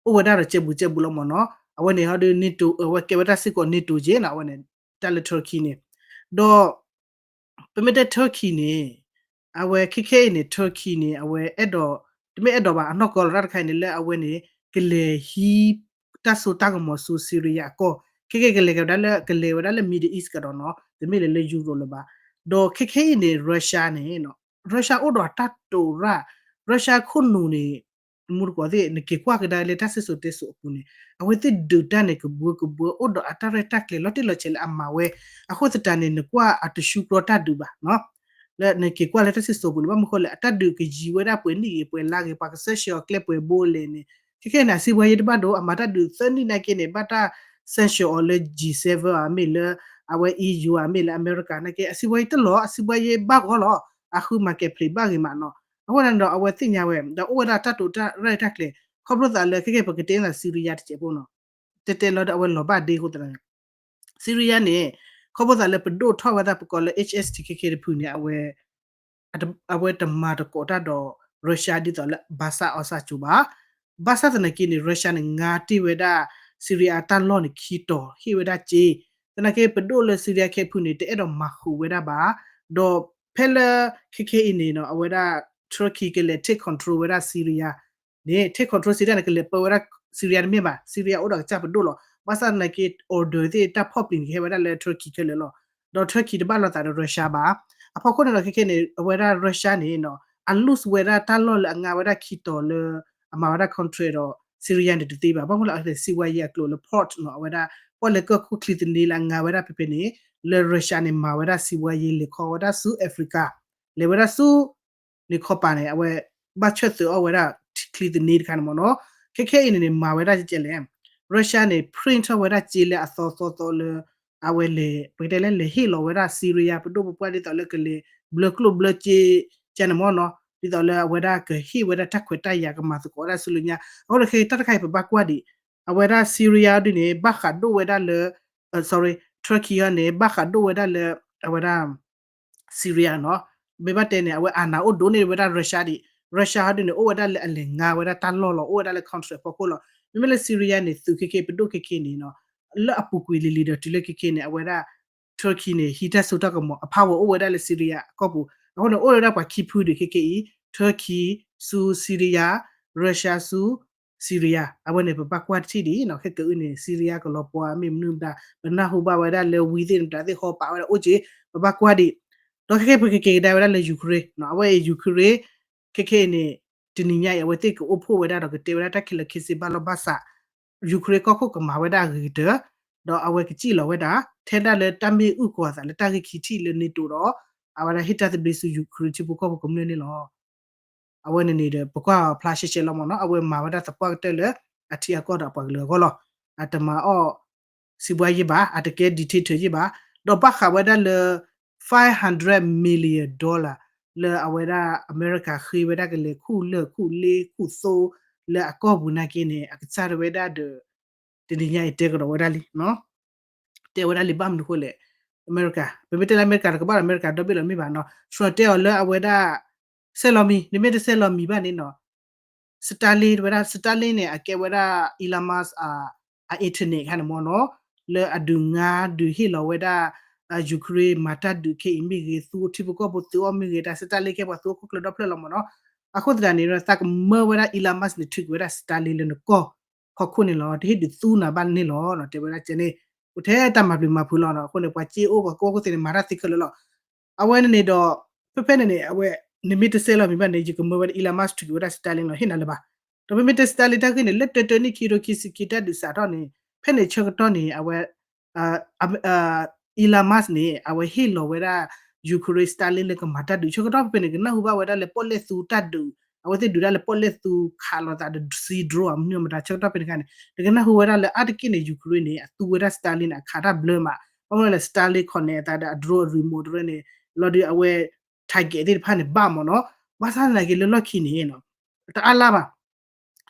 အိၣ်ဝဲဒၣ်ဒီးကဲဘူးကဲဘူးလီၤမ့ၢ်နီၤ, အဝဲန့ၣ်ဟီဒု NATO အဝဲကဲဝဲဒၣ်စ့ၢ်ကီး NATO က့နီၤ အဝဲန့ၣ် တၢ်လၢ Turkey န့ၣ်, ဒီး ပမ့ၢ်တဲ Turkey န့ၣ် အဝဲခဲခဲအံၤန့ၣ် Turkey န့ၣ် အဝဲအဲၣ်ဒိး တမ့ၢ်အဲၣ်ဒိးဘၣ် အနီၢ်ကီၢ်လီၤတၢ်တခါအံၤန့ၣ် လၢအဝဲန့ၣ် ကလဲၤဟံး တၢ်စိတၢ်ကမီၤဆူ Syria အကီၢ် ခဲကဲကလဲၤကဒါလၢ ကလဲၤဝဲဒၣ်လၢ Middle East ကဒီးနီၤ တမ့ၢ်လၢလၢ Europe လၢၤဘၣ်, ဒီးခဲခဲအံၤန့ၣ် Russia န့ၣ် Russia အိၣ်ဒီးတၢ်တိာ်ရၣ် Russia ခိၣ်နူာ်န့ၣ် မူတကိးသ့ၣ် နက့ၤကွၢ်ကဒါလၢတၢ်စံၣ်စိၤတဲစိၤအပူၤန့ၣ် အဝဲသ့ၣ်ဒုးတၢ်န့ၣ် ကဘှၢကဘှၢ အိၣ်ဒီးအတၢ်ရဲၣ်တၢ်ကျဲၤလီၤတံၢ်လီၤဆဲးလၢအမၤဝဲ, အဃိသတးန့ၣ် နကွၢ်အတဆူပျီတၢ်ဒုးဘၣ် လၢနက့ၤကွၢ်လၢတၢ်စံၣ်စိၤပူၤန့ၣ် ဘၣ်မနုၤဃိလဲၣ် အတၢ်ဒုးကယံၤဝဲဒၣ်ပှဲၤနံၣ်ဂ့ၤ ပှၤက sanction အီၤကျဲပှဲၤဘိလဲၣ်န့ၣ် ခဲခဲန့ၣ် အစံးဘှါယဲၢ်တဘၣ်ဒိ အမၤတၢ်ဒုးသၢနံၣ်နာ်က့န့ၣ် ဘၣ်တၢ် sanction အီၤလၢ G seven ဧါ မ့ၢ်လၢ အဝဲ EU ဧါ မ့ၢ်လၢ America နာ်က့ အစံးဘှါယဲၢ်တလီၤ အစံးဘှါယဲၢ်ဘၣ်ဂီၢ်လီၤ အဃု market place ဘၣ်ဂ့ၤမးနီၤ, အဃိန့ၣ်ဒီး အဝဲသ့ၣ်ညါဝဲ ဒီးအိၣ်ဝဲဒၣ်တၢ်တိာ်တၢ်ရဲၣ်တၢ်ကျဲၤ ခီဖျိသးလၢ ခဲကဲပကတဲသး Syria တစဲးဖိနီၤ တဲတဲလီၤဒီးအဝဲလီၤဘၣ်ဒ့အဃိသတးန့ၣ် Syria န့ၣ် ခီဖျိသးလၢပဒိၣ်ထီၣ်ဝဲဒၣ်ပကိးလၢ H S T K K တဖုန့ၣ် အဝဲ အဝဲတမၤသကိးတၢ်ဒီး Russia ဒ်သိးလၢ Bashar al-Assad ဘၣ်, ဘၣ်ဆၣ်သနာ်က့န့ၣ် Russia န့ၣ် ငါတ့ၢ်ဝဲဒၣ် Syria အတၢ်လီၢ်န့ၣ် ခံတီၤ ဟ့ၣ်ဝဲဒၣ်စ့ သနာ်က့ပဒိၣ်လၢ Syria ခဲအံၤဖုန့ၣ် တအဲၣ်ဒိးမၤဃုာ်ဝဲဒၣ်ဘၣ်, ဒီးဖဲလၢခဲခဲအံၤန့ၣ်နီၤ အဝဲဒၣ် Turkey ကလဲၤ take control ဝဲဒၣ် Syria န့ၣ် take control Syria န့ၣ် ကလဲၤပၢဝဲဒၣ် Syria တမ့ၢ်ဘၣ်, Syria အိၣ်ဒီးကစၢ်ပဒိၣ်လီၤ. ဘၣ်ဆၣ်သနာ်က့ order သ့ၣ်တၢ်ဖီၣ်ပျံၤန့ၣ် ကဟဲဝဲဒၣ်လၢ Turkey ခဲလၢာ်လီၤ. ဒီး Turkey တဘၣ်လိာ်သးဒီး Russia ဘၣ်. အဖီခိၣ်န့ၣ်ဒီး ခဲခဲန့ၣ် အဝဲဒၣ် Russia န့ၣ်နီၤ အ lose ဝဲဒၣ်တၢ်လီၢ်လၢအငါဝဲဒၣ်ခံတီၤလၢ အမၤဝဲဒၣ် contract ဒီး Syria န့ၣ်တသ့ဘၣ်. ဘၣ်မနုၤလဲၣ် အဝဲသ့ၣ် စီးပွားရေး အကျိၤလၢ port နီၤ အဝဲဒၣ် ပီၣ်လဲၣ်ကၢၢ်ခိၣ်ချံသန့လၢအငါဝဲဒၣ်ဖဲဖဲန့ၣ် လၢ Russia န့ၣ် မၤဝဲဒၣ် စီးပွားရေး လဲၤခီဝဲဒၣ်ဆူ Africa လဲၤဝဲဒၣ်ဆူ န့ၣ်ခီပၤန့ၣ် အဝဲ ဘၣ်ဆၢၣ်သၢအီၣ်ဝဲဒၣ် ချံသန့တခါန့ၣ်မ့ၢ်နီၤ. ခဲခဲအံၤန့ၣ်န့ၣ် မၤဝဲဒၣ်ကဲလဲၣ်, Russia န့ၣ် print ထီၣ်ဝဲဒၣ်စ့လၢအသီသီသီလၢ အဝဲလဲၤ ပကတဲလဲၣ် လဲၤဟ့ၣ်လီၤဝဲဒၣ် Syria ပဒိၣ်ပပှၢ်ဒ်သိးလၢကလဲၤ ဘျၢကျိၣ်ဘျၢစ့ ကန့ၣ်မ့ၢ်နီၤ, ဒ်သိးလၢအဝဲဒၣ်ကဟ့ၣ်ဝဲဒၣ်တၢ်ခွဲးတၢ်ယာ်ကမၤသကိးဝဲဒၣ်ဆူလၢညါ. အဃိဒီးခဲတၢ်တခါအံၤပဘၣ်ကွၢ်ဒံး အဝဲဒၣ် Syria ဒ်န့ၣ် ဘၣ်ဃးဒိၣ်ဝဲဒၣ်လၢ sorry, Turkey ဟီန့ၣ် ဘၣ်ဃးဒိၣ်ဝဲဒၣ်လၢ အဝဲဒၣ် Syria နီၤ. မ့ၢ်ဘၣ်တဲန့ၣ် အဝဲ အာဏာ အိၣ်ဒိၣ်န့ၢ်ဝဲဒၣ် Russia ဒံး, Russia ဟီဒ်န့ၣ် အိၣ်ဝဲဒၣ်လၢအလဲၤငါဝဲဒၣ်တၢ်လီၢ်လီၤ, အိၣ်ဝဲဒၣ်လၢ contract ဖီခိၣ်လီၤ. မ့မ့ၢ်လၢ Syria န့ၣ် သုးခဲခဲ ပဒိၣ်ခဲခဲန့ၣ်နီၤ လၢအပူၤကွံာ်လံၤလံၤဒီးတုၤလၢခဲခဲန့ၣ် အဝဲဒၣ် Turkey န့ၣ် ဟံးတၢ်စိတၢ်ကမီၤ အ power အိၣ်ဝဲဒၣ်လၢ Syria အကီၢ်ပူၤ, အဃိန့ၣ် အိၣ်ဝဲဒၣ်ပှၤခံဖုဒံးခဲခဲအံၤ Turkey ဆူ Syria, Russia ဆူ Syria အဝဲန့ၣ် ပဘၣ်ကွၢ်တထံၣ်ဒံးနီၤ. ခဲကအုၢ်န့ၣ် Syria ကလီၤပှီၢ်မ့ၢ်မနုၤမတၤ ပနၢ်ဟူဘၣ်ဝဲဒၣ်လၢဝံသ့ၣ်မတၤသ့ၣ်ဟီပာ်ဝဲဒၣ်အိၣ်က့ၤ ပဘၣ်ကွၢ်ဒံး. ဒီးခဲခဲပကက့ၤကဒါဝဲဒၣ်လၢ Ukraine နီၤ, အဝဲအံၤ Ukraine ခဲခဲအံၤန့ၣ် တနံၤညါအံၤ အဝဲသ့ၣ်ကအိၣ်ဖှိၣ်ဝဲဒၣ်ဒီးကတဲဝဲဒၣ်တၢ်ခဲလၢာ်ခဲဆ့ဘၣ်လီၤ. ဘၣ်ဆၣ် Ukraine ကီၢ်ခိၣ်ကမၤဝဲဒၣ်အဂ့ၤကတၢၢ်, ဒီးအဝဲကစံၣ်လီၤဝဲဒၣ် ထဲဒၣ်လၢတၢ်မ့ၢ်အုၣ်ကီၤအသးလၢတၢ်ဂ့ၢ်ခံထံၣ်လၢ NATO ဒီး အဝဲဒၣ်ဟ့ၣ်တၢ်သဘျ့ဆူ Ukraine ထံဖိကီၢ်ဖိကမျၢၢ်န့ၣ်လီၤ. အဝဲန့ၣ်န့ၣ်ဒီး ပကွၢ်ဖျါရှဲရှဲလီၤမ့ၢ်နီၤ, အဝဲမၤဝဲဒၣ်သပှၢ်ကတၢၢ်လၢ အထံအကီၢ်ဒီးအပှၤကလုာ်အဂီၢ်လီၤ. အတမၤအီၣ် စံးဘှါယ့ဘၣ်, အတကဲ dictator ယ့ဘၣ်, ဒီးဘၣ်ဃးဝဲဒၣ်လၢ five hundred million dollar လၢအဝဲဒၣ်အမဲရကၤဃ့ဝဲဒၣ်ကလဲၤခူၣ်လၢၢ်ခူၣ်လ့ခူၣ်သိ လၢအကီၢ်ပူၤနာ်က့န့ၣ် အကစၢ်တဝဲဒၣ်ဒီး တနံၤညါအံၤတဲကဒီးဝဲဒၣ်လံ တဲဝဲဒၣ်လံ ဘၣ်မနုၤဃိလဲၣ်, အမဲရကၤ ပမ့ၢ်တဲလၢအမဲရကၤတကဘၣ်ဒီး အမဲရကၤဒီဘ့ၣ်လီၤမ့ၢ်ဘၣ်နီၤ, Trump တဲအီၤလၢအဝဲဒၣ် ဆဲးလီၤမံၤ, နမ့ၢ်တဆဲးလီၤမံၤဘၣ်န့ၣ်နီၤ, Starlink တဝဲဒၣ် Starlink န့ၣ် အကဲဝဲဒၣ် Elon Musk အ internet ခါန့ၣ်မ့ၢ်နီၤ, လၢအဒုးငါဒုးဟ့ၣ်လီၤဝဲဒၣ် Ukraine မၤတၢ်ဒုးခဲအံၤမ့ၢ်ဂ့ၤ, သူထံဖိကီၢ်ဖိသူအီၣ်မ့ၢ်ဂ့ၤ, တၢ် Starlink ကဲပှၤသူအီၣ်ခိၣ်ချၢဒီဖျၢၣ်လီၤမ့ၢ်နီၤ. အဃိသတးန့ၣ် သးကမၢဝဲဒၣ် Elon Musk န့ၣ် ထုးက့ၤဝဲဒၣ် Starlink လၢနကီၢ်ဟီၣ်ခိၣ်န့ၣ်လီၤ, တဟ့ၣ်ဒုးသူနၤဘၣ်န့ၣ်လီၤ, တဲဝဲဒၣ်ကဲန့ၣ်, အိၣ်ထဲတၢ်မၤပျံၤမၤဖုးလီၤ. အဃိန့ၣ် ပှၤစ့အိၣ်ပှၤကီၢ်ခိၣ်သ့ၣ်န့ၣ် မၤတၢ်သ့ခဲလၢာ်လီၤ. အဝဲန့ၣ်န့ၣ်ဒီး ဖဲဖဲန့ၣ်န့ၣ် အဝဲ နမ့ၢ်တဆဲးလီၤမံၤဘၣ်န့ၣ် ယကမၢဝဲဒၣ် Elon Musk ထုးက့ၤဝဲဒၣ် Starlink လီၤ, ဟ့ၣ်နၤလၢၤဘၣ်. ဒီးပမ့ၢ်တဲ Starlink တၢ်ဂ့ၢ်န့ၣ် လၢတၢတၢနံၣ်ခံကထိခံဆံခံတၢ်ဒုးစးထီၣ်န့ၣ် ဖဲန့ၣ်ဆၢကတီၢ်န့ၣ် အဝဲ Elon Musk န့ၣ် အဝဲဟ့ၣ်လီၤဝဲဒၣ် Ukraine Starlink လၢကမၤတၢ်ဒုး ဆၢကတီၢ်ဖဲဖဲန့ၣ် ကနၢ်ဟူဘၣ်ဝဲဒၣ်လၢပီၣ်လဲၣ်သူတၢ်ဒုး, အဝဲသ့ၣ်ဒုးဒၣ်လၢပီၣ်လဲၣ်သူခးလိာ်သးဒီးစံ drone အမနုၤမတၤ ဆၢကတီၢ်ဖဲန့ၣ်ခါန့ၣ် နကနၢ်ဟူဝဲဒၣ်လၢအါတက့ၢ်န့ၣ် Ukraine န့ၣ် အသူဝဲဒၣ် Starlink န့ၣ် အခးတၢ်ဘျၢမး, ဘၣ်မနုၤလဲၣ် Starlink connect အသးဒီးအ drone အ remote တရၢန့ၣ် လီၤဒုးအဝဲ target သ့ၣ်တဖၣ်န့ၣ် ဘၣ်မ့ၢ်နီၤ, ဘၣ်ဆၣ်သနာ်က့လၢလီၢ်ခံန့ၣ် တအါလါဘၣ်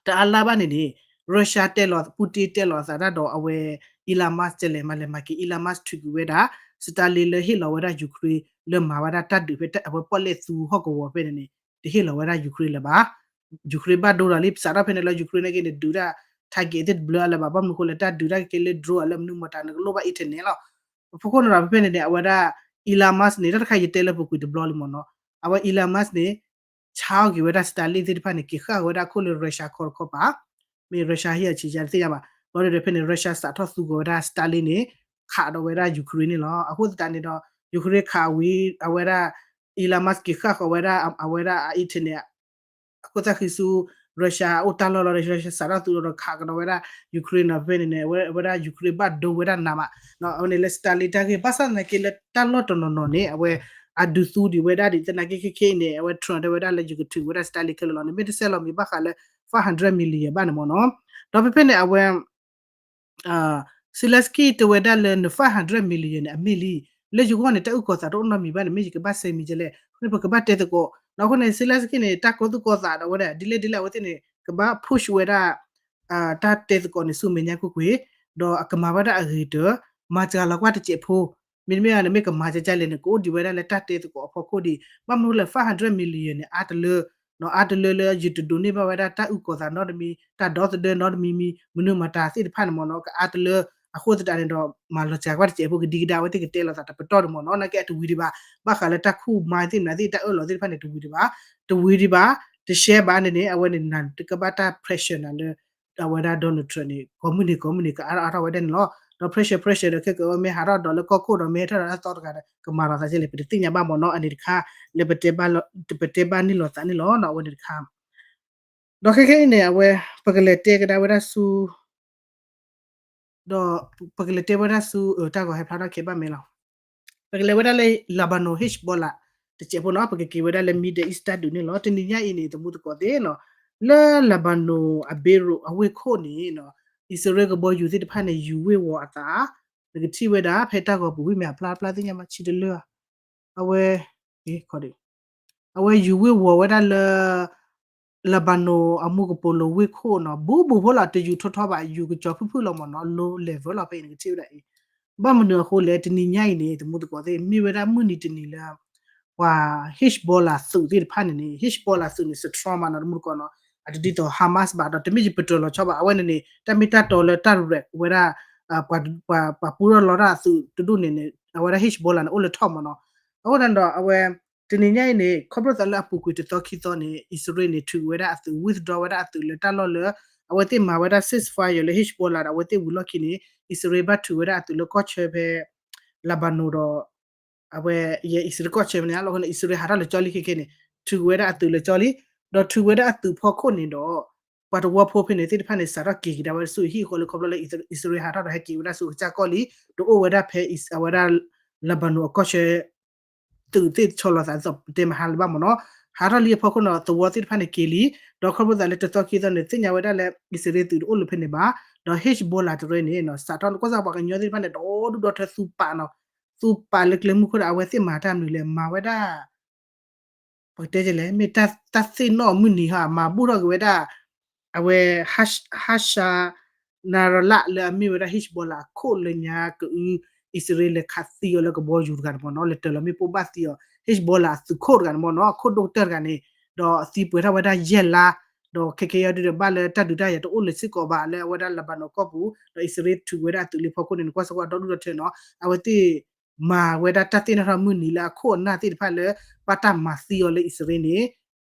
တအါလါဘၣ်န့ၣ်န့ၣ် Russia တဲလီၤ Putin တဲလီၤအသးဒၣ်ဒီးအဝဲ Elon Musk ကလဲၤမၤလဲၤမၤက့ၤ Elon Musk ထုးကွံာ်ဝဲဒၣ် Starlink လၢဟ့ၣ်လီၤဝဲဒၣ် Ukraine လၢမၤဝဲဒၣ်တၢ်ဒုးဖဲအဝဲပီၣ်လဲၣ်သူဟီၣ်ကဝီၤဖဲန့ၣ်န့ၣ် တဟ့ၣ်လီၤဝဲဒၣ် Ukraine လၢၤဘၣ်. Ukraine ဘၣ်ဒိဒီးလံ စးထီၣ်ဖဲန့ၣ်လီၤ Ukraine နာ်က့န့ၣ် ဒုးတၢ် target သ့ၣ်တဘျၢအလၢၤဘၣ် ဘၣ်မနုၤဃိလဲၣ် တၢ်ဒုးတၢ်ကကဲလၢ drone အလၢမနုၤမတၤ နကလိၣ်ဘၣ် internet လီၤ. အဖီခိၣ်န့ၣ်ဒီး ဖဲဖဲန့ၣ်န့ၣ် အဝဲဒၣ် Elon Musk န့ၣ် တၢ်တခါယတဲလၢပူၤကွံာ်တဘျီလံမ့ၢ်နီၤ, အဝဲ Elon Musk န့ၣ် ဆါအီၣ်က့ၤဝဲဒၣ် Starlink သ့ၣ်တဖၣ်န့ၣ် က့ၤဃၣ်ဝဲဒၣ်ခိၣ်လၢ Russia ခီတခီပၤ, မ့ၢ် Russia ဟ့ၣ်အဆံးယါတသ့ၣ်ညါဘၣ်, ဘျီဒီးဖဲန့ၣ် Russia စးထီၣ်သူကီၤဝဲဒၣ် Starlink န့ၣ် ခးဒီးဝဲဒၣ် Ukraine န့ၣ်လီၤ. အဃိသတးန့ၣ်ဒီး Ukraine ခးဝံၤ အဝဲဒၣ် Elon Musk က့ၤဃၣ်ဃီၤဝဲဒၣ် အဝဲဒၣ်အ internet အခိၣ်သၣ်ဃံဆူ Russia အိၣ်တၢ်လီၢ်လီၤဒီး Russia စးထီၣ်သူဒီးခးကဒီးဝဲဒၣ် Ukraine နီၤ ဖဲန့ၣ်န့ၣ် အဝဲဒၣ် Ukraine ဘၣ်ဒိဝဲဒၣ်နးမး, အဝဲန့ၣ်လၢ Starlink တၢ်ဂ့ၢ် ဘၣ်ဆၣ်သနာ်က့လၢတၢ်လီၢ်တနီၤနီၤန့ၣ် အဝဲ အဒုးသူဒံးဝဲဒၣ်ဒံး သနာ်က့ခဲခဲအံၤန့ၣ် အဝဲ Trump တဲဝဲဒၣ်လၢယကထုးဝဲဒၣ် Starlink ခဲလၢာ်လီၤ နမ့ၢ်တဆဲးလီၤမံၤဘၣ်ဃးလၢ five hundred million ဘၣ်န့ၣ်မ့ၢ်နီၤ, ဒီးဖဲဖဲန့ၣ် အဝဲ Zelensky တဲဝဲဒၣ်လၢန five hundred million န့ၣ် အမ့ၢ်လံ, လၢယဂီၢ်န့ၣ် တၢ်အုၣ်ကီၤသးတအိၣ်နီတမံၤဘၣ်န့ၣ် မ့ၢ်ယကဘၣ်စဲးမံၤကလဲၣ် အဃိန့ၣ် ပကဘၣ်တဲသကိး, ဒီးအဃိန့ၣ် Zelensky န့ၣ် တၢ်ကီသူၣ်ကီသးဒီးဝဲဒၣ် ဒ်လဲၣ်ဒ်လဲၣ် အဝဲသ့ၣ်န့ၣ် ကဘၣ် push ဝဲဒၣ် တၢ်တဲသကိးန့ၣ် ဆူမဲာ်ညါကွ့ၢ်ကွ့ၢ်, ဒီးအကမၤဝဲဒၣ်အဂ့ၤကတၢၢ်, မၤစှၤလီၤကွၢ်တစဲးဖိ, မ့တမ့ၢ်န့ၣ် မ့ၢ်ကမၤကကလဲၣ်န့ၣ် ကအိၣ်ဒံးဝဲဒၣ်လၢတၢ်တဲသကိးအဖီခိၣ်ဒံး, ဘၣ်မနုၤလဲၣ် five hundred million န့ၣ် အါတလၢ နီၤ အါတလၢလၢယတဒိးန့ၢ်ဘၣ်ဝဲဒၣ်တၢ်အုၣ်ကီၤသးနီတမံၤ တၢ်ဒီသဒၢနီတမံၤမံၤ မနုၤမတၤသ့ၣ်တဖၣ်န့ၣ်မ့ၢ်နီၤ ကအါတလၢ အဃိသတးန့ၣ်ဒီး မၤလီၤစှၤကွၢ်တစဲးဖိ ကဒံကဒါ အဝဲသ့ၣ်ကတဲလိာ်သးတပတီၢ်ဒံးမ့ၢ်နီၤ. နာ်က့အတဝံၤဒံးဘၣ်, ဘၣ်ဃးလၢတၢ်ခူၣ်မါသ့ၣ်မနုၤသ့ၣ် တၢ်အၢၣ်လီၤသ့ၣ်တဖၣ်န့ၣ် တဝံၤဒံးဘၣ်, တဝံၤဒံးဘၣ်, တရှဲဘၣ်န့ၣ်န့ၣ် အဝဲန့ၣ်နတကဘၣ်တၢ် pressure နၤလၢ အဝဲဒၣ် Donald Trump န့ၣ် ကိးမုၢ်နံၤကိးမုၢ်နံၤ ကအါထီၣ်အါထီၣ်ဝဲဒၣ်န့ၣ်လီၤ. ဒီး pressure pressure ဒီးခဲကမ့ၢ်ဟးထီၣ်ဒီးလၢကီၢ်ခိၣ်ဒီးမ့ၢ်ဟဲထီၣ်ဒီးတၢ်သီတဂၤဒီး ကမၤလီၤသးကဲလဲၣ် ပတသ့ၣ်ညါဘၣ်မ့ၢ်နီၤ. အန့ၣ်တခါ လၢပတဲဘၣ်န့ၢ်လိာ်သးန့ၣ်လီၤ. အဝဲန့ၣ်တခါ ဒီးခဲခဲအံၤန့ၣ် အဝဲ ပကလဲၤတဲကဒါဝဲဒၣ်ဆူ ဒီးပကလဲၤတဲဝဲဒၣ်ဆူ တၢ်ဂီၤဟဲဖျါထီၣ်ခဲဘၣ်မဲာ်လီၤ. ပကလဲၤဝဲဒၣ်လၢ Lebanon Hezbollah တစဲးဖိနီၤ, ပကက့ၤဝဲဒၣ်လၢ Middle East တၢ်ဒုးန့ၣ်လီၤ. တနံၤညါအံၤန့ၣ် သမူသကိးသ့ၣ်နီၤ, လၢ Lebanon အ Beirut အဝ့ၢ်ခိၣ်န့ၣ်နီၤ, အံၣ်စရ့လးကဘီယူၤသ့ၣ်တဖၣ်န့ၣ် ယူၤဝ့ၢ်ဝီၤအသး, နကထံၣ်ဝဲဒၣ် ဖဲတၢ်ဂီၤပူၤဝံၣ်မ့ၢ်အဖျါဖျါသ့ၣ်ညါမး ဆံတလၢာ် အဝဲ အဝဲယူၤဝ့ၢ်ဝီၤဝဲဒၣ်လၢ Lebanon အမူကပိာ်လိၤဝ့ၢ်ခိၣ်နီၤ, ဘူးဘူးဖိလီၤ တယူၤထီထီဘၣ် ယူၤကစီၤဖုၣ်ဖုၣ်လီၤမ့ၢ်နီၤ, low level လီၤ ဖဲအံၤနကထံၣ်ဝဲဒၣ်အံၤ, ဘၣ်မနုၤအဃိလဲၣ် တနံၤညါအံၤန့ၣ် သမူသကိးသ့ၣ် မ့ၢ်ဝဲဒၣ်မုၢ်နံၤတနံၤလၢ ပှၤ Hezbollah သုးသ့ၣ်တဖၣ်န့ၣ်န့ၣ် Hezbollah သုးန့ၣ် strong မးနီၤ သမူသကိးနီၤ, အတဒ်သိး Hamas ဘၣ်ဒီး တမ့ၢ်ယပတြၢၤလီၤဆီဘၣ်, အဝဲန့ၣ်န့ၣ် တၢ်မ့ၢ်တၢ်တီလၢတၢ်ရဲၣ်ဝဲဒၣ် ပှၤပူထီၣ်လီတၢ်အသုးတဒူၣ်န့ၣ်န့ၣ် အဝဲဒၣ် Hezbollah န့ၣ် အိၣ်လၢထီၣ်မ့ၢ်နီၤ, အဃိသတးဒီး အဝဲ တနံၤညါအံၤန့ၣ် ခီဖျိသးလၢအပူၤကွံာ်တသီခံသီန့ၣ် အံၣ်စရ့လးန့ၣ် ထုးဝဲဒၣ်အသုး withdraw ဝဲဒၣ်အသုးလၢတၢ်လီၢ်လၢ အဝဲသ့ၣ်မၤဝဲဒၣ် ceasefire လၢ Hezbollah ဒီးအဝဲသ့ၣ်ဝံၤလီၢ်ခံန့ၣ် အံၣ်စရ့လးဘၣ်ထုးဝဲဒၣ်အသုးလၢကီၢ်ဆၢဖဲ Lebanon ဒီး အဝဲ ယဲအံၣ်စရ့လးကီၢ်ဆၢဖဲန့ၣ် လီၢ်န့ၣ် အံၣ်စရ့လးဟးထီၣ်လၢကၠီလံခဲကဲန့ၣ် ထုးဝဲဒၣ်အသုးလၢကၠီလံ, ဒီးထုးဝဲဒၣ်အသုးဖီခိၣ်န့ၣ်ဒီး ပှၤတဝီဖိဖဲန့ၣ်သ့ၣ်တဖၣ်န့ၣ် စးထီၣ်က့ၤကဒါဝဲဆူအဟံၣ်အဃီလၢခီဖျိလၢအံၣ်စရ့လးဟးထီၣ်ဒီးဟဲက့ၤဝဲဒၣ်ဆူအကစၢ်ကီၢ်လံ, တအိၣ်ဝဲဒၣ်ဖဲအံၣ်စ အဝဲဒၣ် Lebanon အကီၢ်ဆၢ သုးသ့ၣ်ဆီလီၤသးဒ်သိးပတဲမဟါလၢၤဘၣ်မ့ၢ်နီၤ, ဟးထီၣ်လံအဖီခိၣ်န့ၣ် သဝီသ့ၣ်တဖၣ်န့ၣ်က့ၤလံ, ဒီးခီဖျိသးလၢတသီခံသီန့ၣ် သ့ၣ်ညါဝဲဒၣ်လၢ အံၣ်စရ့လးသုးတအိၣ်လၢၤဖဲန့ၣ်ဘၣ်, ဒီး Hezbollah တရၢန့ၣ် စးထီၣ်န့ၣ် ကီၢ်စၢ်ပှၤကညီသ့ၣ်တဖၣ်န့ၣ် ဒီဒူၣ်ဒီထၢသူပာ်နီၤ, သူပာ်လၢကျဲမုၢ်ခိၣ်ဒီး အဝဲသ့ၣ်မၤတၢ်မနုၤလဲၣ် မၤဝဲဒၣ် ပကတဲလဲၣ် မ့ၢ်တၢ်သ့ၣ်နီၣ်မုၢ်နံၤဟီ မၤဘူၣ်ထီၣ်က့ၤဝဲဒၣ် အဝဲ Hassan Nasrallah လၢအမ့ၢ်ဝဲဒၣ် Hezbollah အခိၣ်လၢညါကအု အံၣ်စရ့လးလဲၤခးသံအီၤလၢကဘီယူၤတဂၤန့ၣ်မ့ၢ်နီၤ, လဲၤတၢၤလီၤမ့ၣ်ပိၢ်ဘၣ်သံအီၤ Hezbollah အသုးခိၣ်တဂၤန့ၣ်မ့ၢ်နီၤ, အခိၣ်ဒိၣ်ကတၢၢ်တဂၤန့ၣ်, ဒီးသံပှဲၤထီၣ်ဝဲဒၣ်ယဲၢ်လါ, ဒီးခဲကဲယီဒုဒီးဘၣ်လၢတၢ်ဒုးတၢ်ယၤတအိၣ်လၢၤစ့ၢ်ကီးဘၣ်လၢအဝဲဒၣ် Lebanon ကီၢ်ပူၤ, ဒီးအံၣ်စရ့လးထုးဝဲဒၣ်အသုးလၢဖီခိၣ်န့ၣ် နကွၢ်စ့ၢ်ကီးဒီဒူၣ်ဒီထၢနီၤ, အဝဲသ့ၣ် မၤဝဲဒၣ်တၢ်သ့ၣ်နီၣ်ထီၣ်မုၢ်နံၤလၢအခိၣ်အနၢ်သ့ၣ်တဖၣ်လၢ ဘၣ်တၢ်မၤသံအီၤလၢအံၣ်စရ့လးန့ၣ် န့ၣ်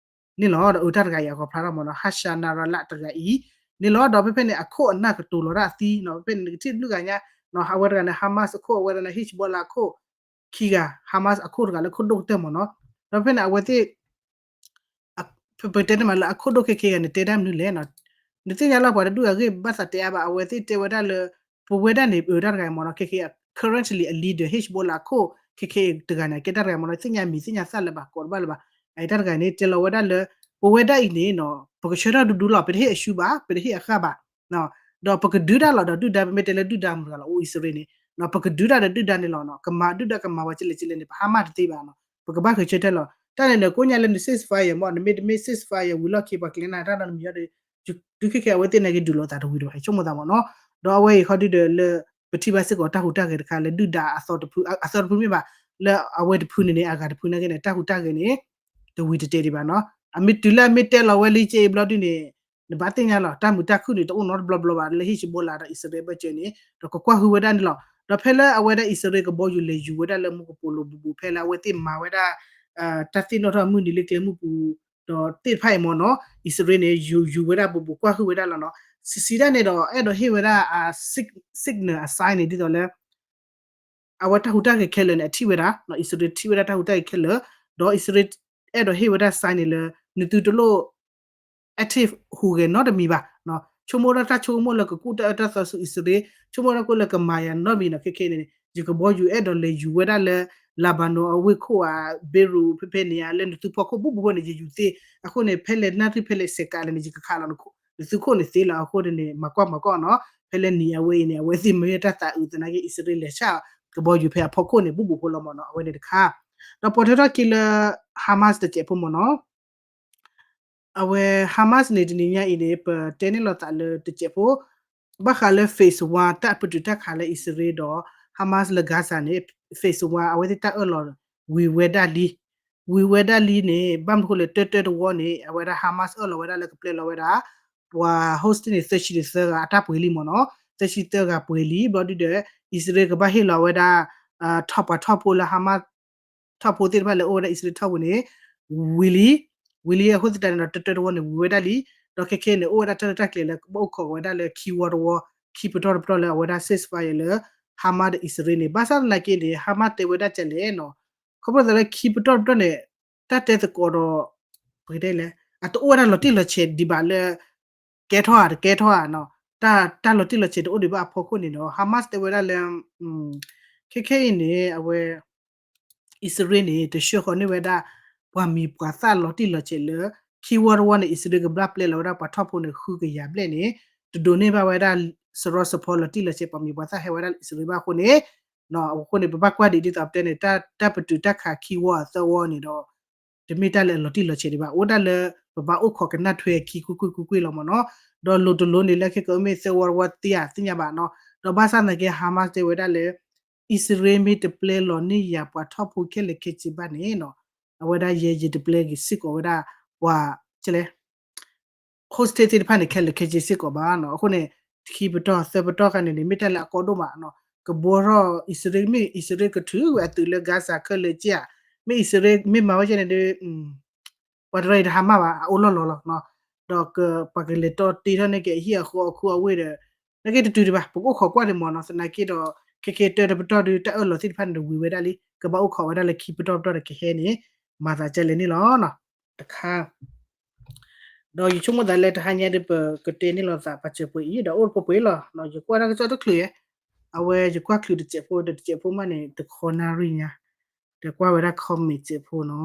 လီၤ. ဒီးအတၢ်တဂၤအံၤအကီၢ်ဖျါထီၣ်မ့ၢ်နီၤ Hassan Nasrallah တဂၤအံၤ န့ၣ်လီၤ. ဒီးဖဲဖဲန့ၣ် အခိၣ်အနၢ်ကတိၤလီၤတၢ်အသံနီၤ, ဖဲဖဲန့ၣ် နကထံၣ်လွံၢ်ဂၤညါ အဝဲတဂၤန့ၣ် Hamas အခိၣ် အဝဲတဂၤန့ၣ် Hezbollah အခိၣ် ခံဂၤ Hamas အခိၣ်တဂၤလၢခိၣ်ဒိၣ်ကတၢၢ်မ့ၢ်နီၤ, ဒီးဖဲဖဲန့ၣ် အဝဲသ့ၣ် ပတဲတမးလၢအခိၣ်ဒိၣ်ခဲခဲဂၤန့ၣ် တဲတၢ်မနုၤလဲၣ်နီၤ, နသ့ၣ်ညါလီၤပှၤတဒူၣ်အဂ့ၢ်ဘၣ်သးတဲအါဘၣ် အဝဲသ့ၣ်တဲဝဲဒၣ်လၢ ပဝဲဒၣ်န့ၣ် အတၢ်တဂၤမ့ၢ်နီၤ ခဲခဲ currently အ leader Hezbollah အခိၣ် ခဲခဲတဂၤန့ၣ် ကဲတၢ်တဂၤမ့ၢ်နီၤ သ့ၣ်ညါမံၤသ့ၣ်ညါသၣ်လၢၤဘၣ် ကိးတဘၣ်လၢၤဘၣ်, အတၢ်တဂၤန့ၣ် တဲလီၤဝဲဒၣ်လၢ ပဝဲဒၣ်အံၤန့ၣ်နီၤ ပကဆှၢထီၣ်ဒူဒူလီၤ ပတဟ့ၣ်အရှုံးဘၣ် ပတဟ့ၣ်အဃၢ်ဘၣ် ဒီးပကဒုးတၢ်လီၤဒီးဒုၣ်ဒါ ပမ့ၢ်တဲလၢဒုၣ်ဒါမတၤတဂၤလီၤ အိၣ်အံၣ်စရ့လးန့ၣ် ပကဒုးတၢ်ဒီးဒုၣ်ဒါန့ၣ်လီၤနီၤ ကမၤဒုၣ်ဒါကမၤဝဲကလဲၣ်ကလဲၣ်န့ၣ် ပဟါမၢ်တသ့ဘၣ်နီၤ ပကဘၣ်ဃုာ်ဆၢထၢၣ်လီၤ တၢ်န့ၣ်ဒီးကိးညါလၢန ceasefire မ့ၢ် နမ့ၢ်တမ့ၢ် ceasefire ဝံၤလီၢ်ခံပှၤကျဲၤနၤတၢ်နီတမံၤဒီး တုၤခဲခဲအဝဲသ့ၣ်နာ်က့ဒုးလိာ်သးတဝံၤဒီး ဟဲဆိကမိၣ်သးမ့ၢ်နီၤ ဒီးအဝဲအံၤခီဒုဒီးလၢ ပထံၣ်ဘၣ်စ့ၢ်ကီးတၢ်ဟူးတၢ်ဂဲၤတခါလၢဒုၣ်ဒါအသီတဖု အသီတဖုမ့ၢ်ဘၣ် လၢအဝဲတဖုန့ၣ်န့ၣ် အဂၤတဖုနာ်က့န့ၣ် တၢ်ဟူးတၢ်ဂဲၤန့ၣ် တဝံၤတတဲဒံးဘၣ်နီၤ အမ့ၢ်တုၤလၢအမ့ၢ်တဲလီၤဝဲလံက့အဘျီဒုန့ၣ် နဘၣ်သ့ၣ်ညါလီၤ တၢ်မုာ်တၢ်ခုၣ်န့ၣ် တအိၣ်နီတဘျီဘျီဘၣ် လၢ Hezbollah ဒီးအံၣ်စရ့လးဘၢၣ်စၢၤန့ၣ် ဒီးကကွၢ်ဟုၣ်ဝဲဒၣ်န့ၣ်လီၤ. ဒီးဖဲလၢအဝဲဒၣ်အံၣ်စရ့လးကဘီယူၤလဲၤယူၤဝဲဒၣ်လၢမူကပိာ်လိၤဘူးဘူး ဖဲလၢအဝဲသ့ၣ်မၤဝဲဒၣ် တၢ်သ့ၣ်နီၣ်ထီၣ်မုၢ်နံၤလၢကျဲမုၢ်ပူၤ ဒီးသ့ၣ်တဖၣ်အံၤမ့ၢ်နီၤ အံၣ်စရ့လးန့ၣ် ယူၤယူၤဝဲဒၣ်ဘူးဘူး ကွၢ်ဟုၣ်ဝဲဒၣ်လီၤနီၤ. ဆံးဆံးဒၣ်န့ၣ်ဒီး အဲၣ်ဒိးဟ့ၣ်ဝဲဒၣ် signal အ sign န့ၣ် ဒ်သိးလၢ အဝဲတၢ်ဟူးတၢ်ဂဲၤခဲလၢာ်န့ၣ် အထံၣ်ဝဲဒၣ် အံၣ်စရ့လးထံၣ်ဝဲဒၣ်တၢ်ဟူးတၢ်ဂဲၤခဲလၢာ် ဒီးအံၣ်စရ့လးအဲၣ်ဒိးဟ့ၣ်ဝဲဒၣ် sign န့ၣ်လၢ နသုတလိၣ် active ဟူးဂဲၤနီတမံၤဘၣ်. ဆိကမိၣ်ဒၣ်တၢ်ဆိကမိၣ်လၢကကူၣ်တၢ်အၢတၢ်သီဆူအံၣ်စရ့လး ဆိကမိၣ်ဒၣ်ကိၣ်လၢကမၤယၤနီတမံၤနီၤ ခဲခဲန့ၣ် ယကဘီယူၤအဲၣ်ဒိးလဲၤယူၤဝဲဒၣ်လၢ Lebanon အဝ့ၢ်ခိၣ်ဧါ Beirut ဖဲဖဲန့ၣ်ဧါ လၢနသုဖီခိၣ်ဘူးဘူးဖိန့ၣ် ယယူၤသ့ အဃိန့ၣ် ဖဲလဲၣ်နၣ်ရံၣ်ဖဲလဲၣ်စဲးကးလဲၣ်န့ၣ် ယကခးလီၤနသုခိၣ်န့ၣ်သ့လီၤ. အဃိန့ၣ် မၤကွၢ်မၤကွၢ်နီၤ ဖဲလၢနံၤအဝဲအံၤန့ၣ် အဝဲသ့ၣ်မ့ၢ်တၢ်သးအုးသနာ်က့ အံၣ်စရ့လးလဲၤဆှၣ်ကဘီယူၤဖဲအဖီခိၣ်န့ၣ် ဘူးဘူးဖိလီၤမ့ၢ်နီၤ အဝဲန့ၣ်တခါ ဒီးပိာ်ထွဲထီၣ်က့ၤလၢ Hamas တစဲးဖိမ့ၢ်နီၤ အဝဲ Hamas န့ၣ် တနံၤညါအံၤန့ၣ် ပတဲန့ၢ်လိာ်သးလၢတစဲးဖိ ဘၣ်ဃးလၢ phase one တၢ်ပတုာ်တၢ်ခးလၢအံၣ်စရ့လးဒီး Hamas လၢ Gaza န့ၣ် phase one အဝဲသ့ၣ်တၢ်အၢၣ်လီၤဝံၤဝဲဒၣ်လံ ဝံၤဝဲဒၣ်လံန့ၣ် ဘၣ်မနုၤဃိလဲၣ် တၢတၢတဝီန့ၣ် အဝဲဒၣ် Hamas အၢၣ်လီၤဝဲဒၣ်လၢကပျဲလီၤဝဲဒၣ် ပှၤ hostage န့ၣ် သၢဆံတသၢဂၤအတၢ်ပှ့ၤလံမ့ၢ်နီၤ. သၢဆံသၢဂၤပှဲၤလံ ဘျီဒုဒီး အံၣ်စရ့လးကဘၣ်ဟ့ၣ်လီၤဝဲဒၣ် ထီၣ်ပှၤထီၣ်ဖိလၢ Hamas ထီၣ်ဖိသ့ၣ်တဖၣ်လၢအိၣ်ဝဲဒၣ်အံၣ်စရ့လးထီၣ်ပူၤန့ၣ် ဝံၤလံ, ဝံၤလံအဃိသတးန့ၣ်ဒီး တတၢတဝီန့ၣ် ဝံၤဝဲဒၣ်လံ, ဒီးခဲခဲအံၤန့ၣ် အိၣ်ဝဲဒၣ်တၢ်ရဲၣ်တၢ်ကျဲၤလၢကဘၣ်အိၣ်ခိးဝဲဒၣ်လၢခံဝီတဝီ, ခံပတီၢ်တပတီၢ်လၢအဝဲဒၣ် ceasefire လၢ Hamas ဒီးအံၣ်စရ့လးန့ၣ် ဘၣ်ဆၣ်သနာ်က့န့ၣ် Hamas တဲဝဲဒၣ်ကလဲၣ်နီၤ, ခီဖျိသးလၢခံပတီၢ်တပတီၢ်န့ၣ် တၢ်တဲသကိးဒီး ပကတဲလဲၣ် အတအိၣ်ဝဲဒၣ်လီၤတံၢ်လီၤဆဲးဒံးဘၣ်လၢ ကဲထီၣ်ဧါတကဲထီၣ်ဧါနီၤ, တၢ် တၢ်လီၤတံၢ်လီၤဆဲးတအိၣ်ဒံးဘၣ်အဖီခိၣ်န့ၣ်ဒီး Hamas တဲဝဲဒၣ်လၢ ခဲခဲအံၤန့ၣ် အဝဲ အံၣ်စရ့လးန့ၣ် တဆှၢဃီၤန့ၢ်ဝဲဒၣ် ပှၤမံၤပှၤသၣ်လီၤတံၢ်လီၤဆဲးလၢ ခံဝီတဝီန့ၣ် အံၣ်စရ့လးကဘၣ်ပျဲလီၤဝဲဒၣ်ပှၤထီၣ်ဖိန့ၣ် ဃုကယၤဘျဲၣ်န့ၣ် တဒိးန့ၢ်ဘၣ်ဝဲဒၣ် စရီစဖီလီၤတံၢ်လီၤဆဲး ပှၤမံၤပှၤသၣ်ဟဲဝဲဒၣ်လၢအံၣ်စရ့လးဘၣ်အဃိန့ၣ် အဃိန့ၣ် ပဘၣ်ကွၢ်ဒံးဒ်သိးပတဲန့ၣ် တၢ် တၢ်ပတုာ်တၢ်ခးခံဝီအသၢဝီန့ၣ်ဒီး တမ့ၢ်တၢ်လၢအလီၤတံၢ်လီၤဆဲးဒံးဘၣ်, အိၣ်ဒၣ်လၢ ပဘၣ်အိၣ်ခိးကနၣ်ထွဲခံကွ့ၢ်ကွ့ၢ်ကွ့ၢ်ကွ့ၢ်လီၤမ့ၢ်နီၤ, ဒီးလိၤတလိၤန့ၣ်လၢခဲကမ့ၢ်သၢဝီတဝီသ့ဧါသ့ၣ်ညါဘၣ်နီၤ, ဒီးဘၣ်ဆၣ်သနာ်က့ Hamas တဲဝဲဒၣ်လၢ အံၣ်စရ့လးမ့ၢ်တပျဲလီၤန့ၢ်ယၤပှၤထီၣ်ဖိခဲလၢာ်ခဲဆ့ဘၣ်န့ၣ်နီၤ, အဝဲဒၣ်ယဲယတပျဲက့ၤစ့ၢ်ကီးဝဲဒၣ် ပှၤ လဲ hostage သ့ၣ်တဖၣ်န့ၣ် ခဲလၢာ်ခဲဆ့စ့ၢ်ကီးဘၣ်နီၤ, အဃိန့ၣ် ခံပတီၢ်သၢပတီၢ်ခါန့ၣ်န့ၣ် မ့ၢ်တၢ်လၢအကီဒိၣ်မးနီၤ, ကဘှီထီၣ်အံၣ်စရ့လး မ့ၢ်အံၣ်စရ့လးကထုးဝဲအသုးလၢ Gaza ခဲလၢာ်က့ဧါ, မ့ၢ်အံၣ်စရ့လးမ့ၢ်မၤဝဲကဲန့ၣ်ဒီး ပှၤတရၢအံၤတဟါမၢ်ဘၣ် အအိၣ်လီၢ်လီၤလီၤ, ဒီးပှၤကလဲၤတီတ့ထီၣ်န့ၢ်က့ၤအဟံၣ်အဃီအခူအဝ့ၢ်ဒီး နာ်က့တတုၤဒံးဘၣ် ပကအိၣ်ခိးကွၢ်ဒံးမ့ၢ်နီၤ, သနာ်က့ဒီး ခဲကဲတၢတပတီၢ်ဒုး တၢ်အၢၣ်လီၤသ့ၣ်တဖၣ်န့ၣ်ဒီးဝံၤဝဲဒၣ်လံ, ကဘၣ်အိၣ်ခိးဝဲဒၣ်လၢခံပတီၢ်ပတီၢ်ဒီးကဟဲန့ၣ် မၤသးကဲလဲၣ်န့ၣ်လီၤ, တခါ ဒီးယဆိကမိၣ်သးလၢတဟါညါဒီး ပကတဲန့ၢ်လိာ်သးပာ်စၢၤပှဲၤအံၤ ဒီးအိၣ်တပှဲၤပှဲၤလီၤ, ယကွၢ်တၢ်ကစီၣ်တချုးယဲ, အဝဲယကွၢ်ချုးတစဲးဖိဒီးတစဲးဖိမးန့ၣ် တခီနၣ်ရံၣ်ညါ, ဒီးကွၢ်ဝဲဒၣ် comment စဲးဖိနီ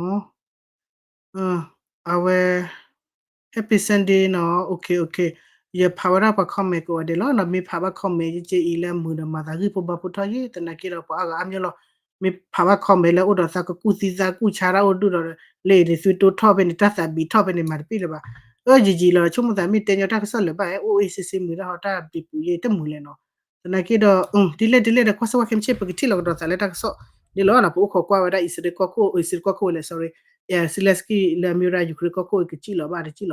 ၤ, အဝဲ Happy Sunday နီၤ, OK OK, ယဖးဝဲဒၣ်ပှၤ comment ကိးဂၤဒဲးလီၤ, မ့ၢ်ဖးဘၣ် comment ယက့အံၤလၢမုာ်ဒီးမၤသးဂံၢ်ဖိဘါဖိထီၣ်ယဲ, သနာ်က့ဒီးပှၤအါဂၤအါမးလီၤ, မ့ၢ်ဖးဘၣ် comment လၢအိၣ်ဒီးသးကကူၣ်သံသးကူၣ်ဆါတၢ်အိၣ်ဒုၣ်ဒီး လၢအံၤန့ၣ် သုတိၢ်ထီၣ်ဖဲန့ၣ် တၢ်သးဘံးထီၣ်ဖဲန့ၣ် မၤတပ့ၣ်လၢၤဘၣ်, အၢ ယံာ်ယံာ်လီၤ, ဆိကမိၣ်သးမ့ၢ်တဲညီတၢ်ကစီၣ်လၢၤဘၣ် အိၣ်အ့ၣ်စ့စ့မုာ်လၢဟီတၢ်ဘံးပူၤယဲတမုာ်လဲၣ်နီၤ, သနာ်က့ဒီး ဒ်လဲၣ်ဒ်လဲၣ်ဒီး ကွၢ်စၢ်ဝါခဲမုၢ်ဆ့ၣ် ပကထံၣ်လိာ်ကဒီးသးလၢတၢ်ကစီၣ်န့ၣ်လီၤ, ပအိၣ်ခိးကွၢ်ဝဲဒၣ်အံၣ်စရ့လးကီၢ်ခိၣ်, အံၣ်စရ့လးကီၢ်ခိၣ်ဝဲလဲၣ် sorry, Zelenskyy လၢအမ့ၢ်ဝဲဒၣ် Ukraine ကီၢ်ခိၣ်အံၤ ကစံၣ်လီၤဘၣ်တစံၣ်လီၤ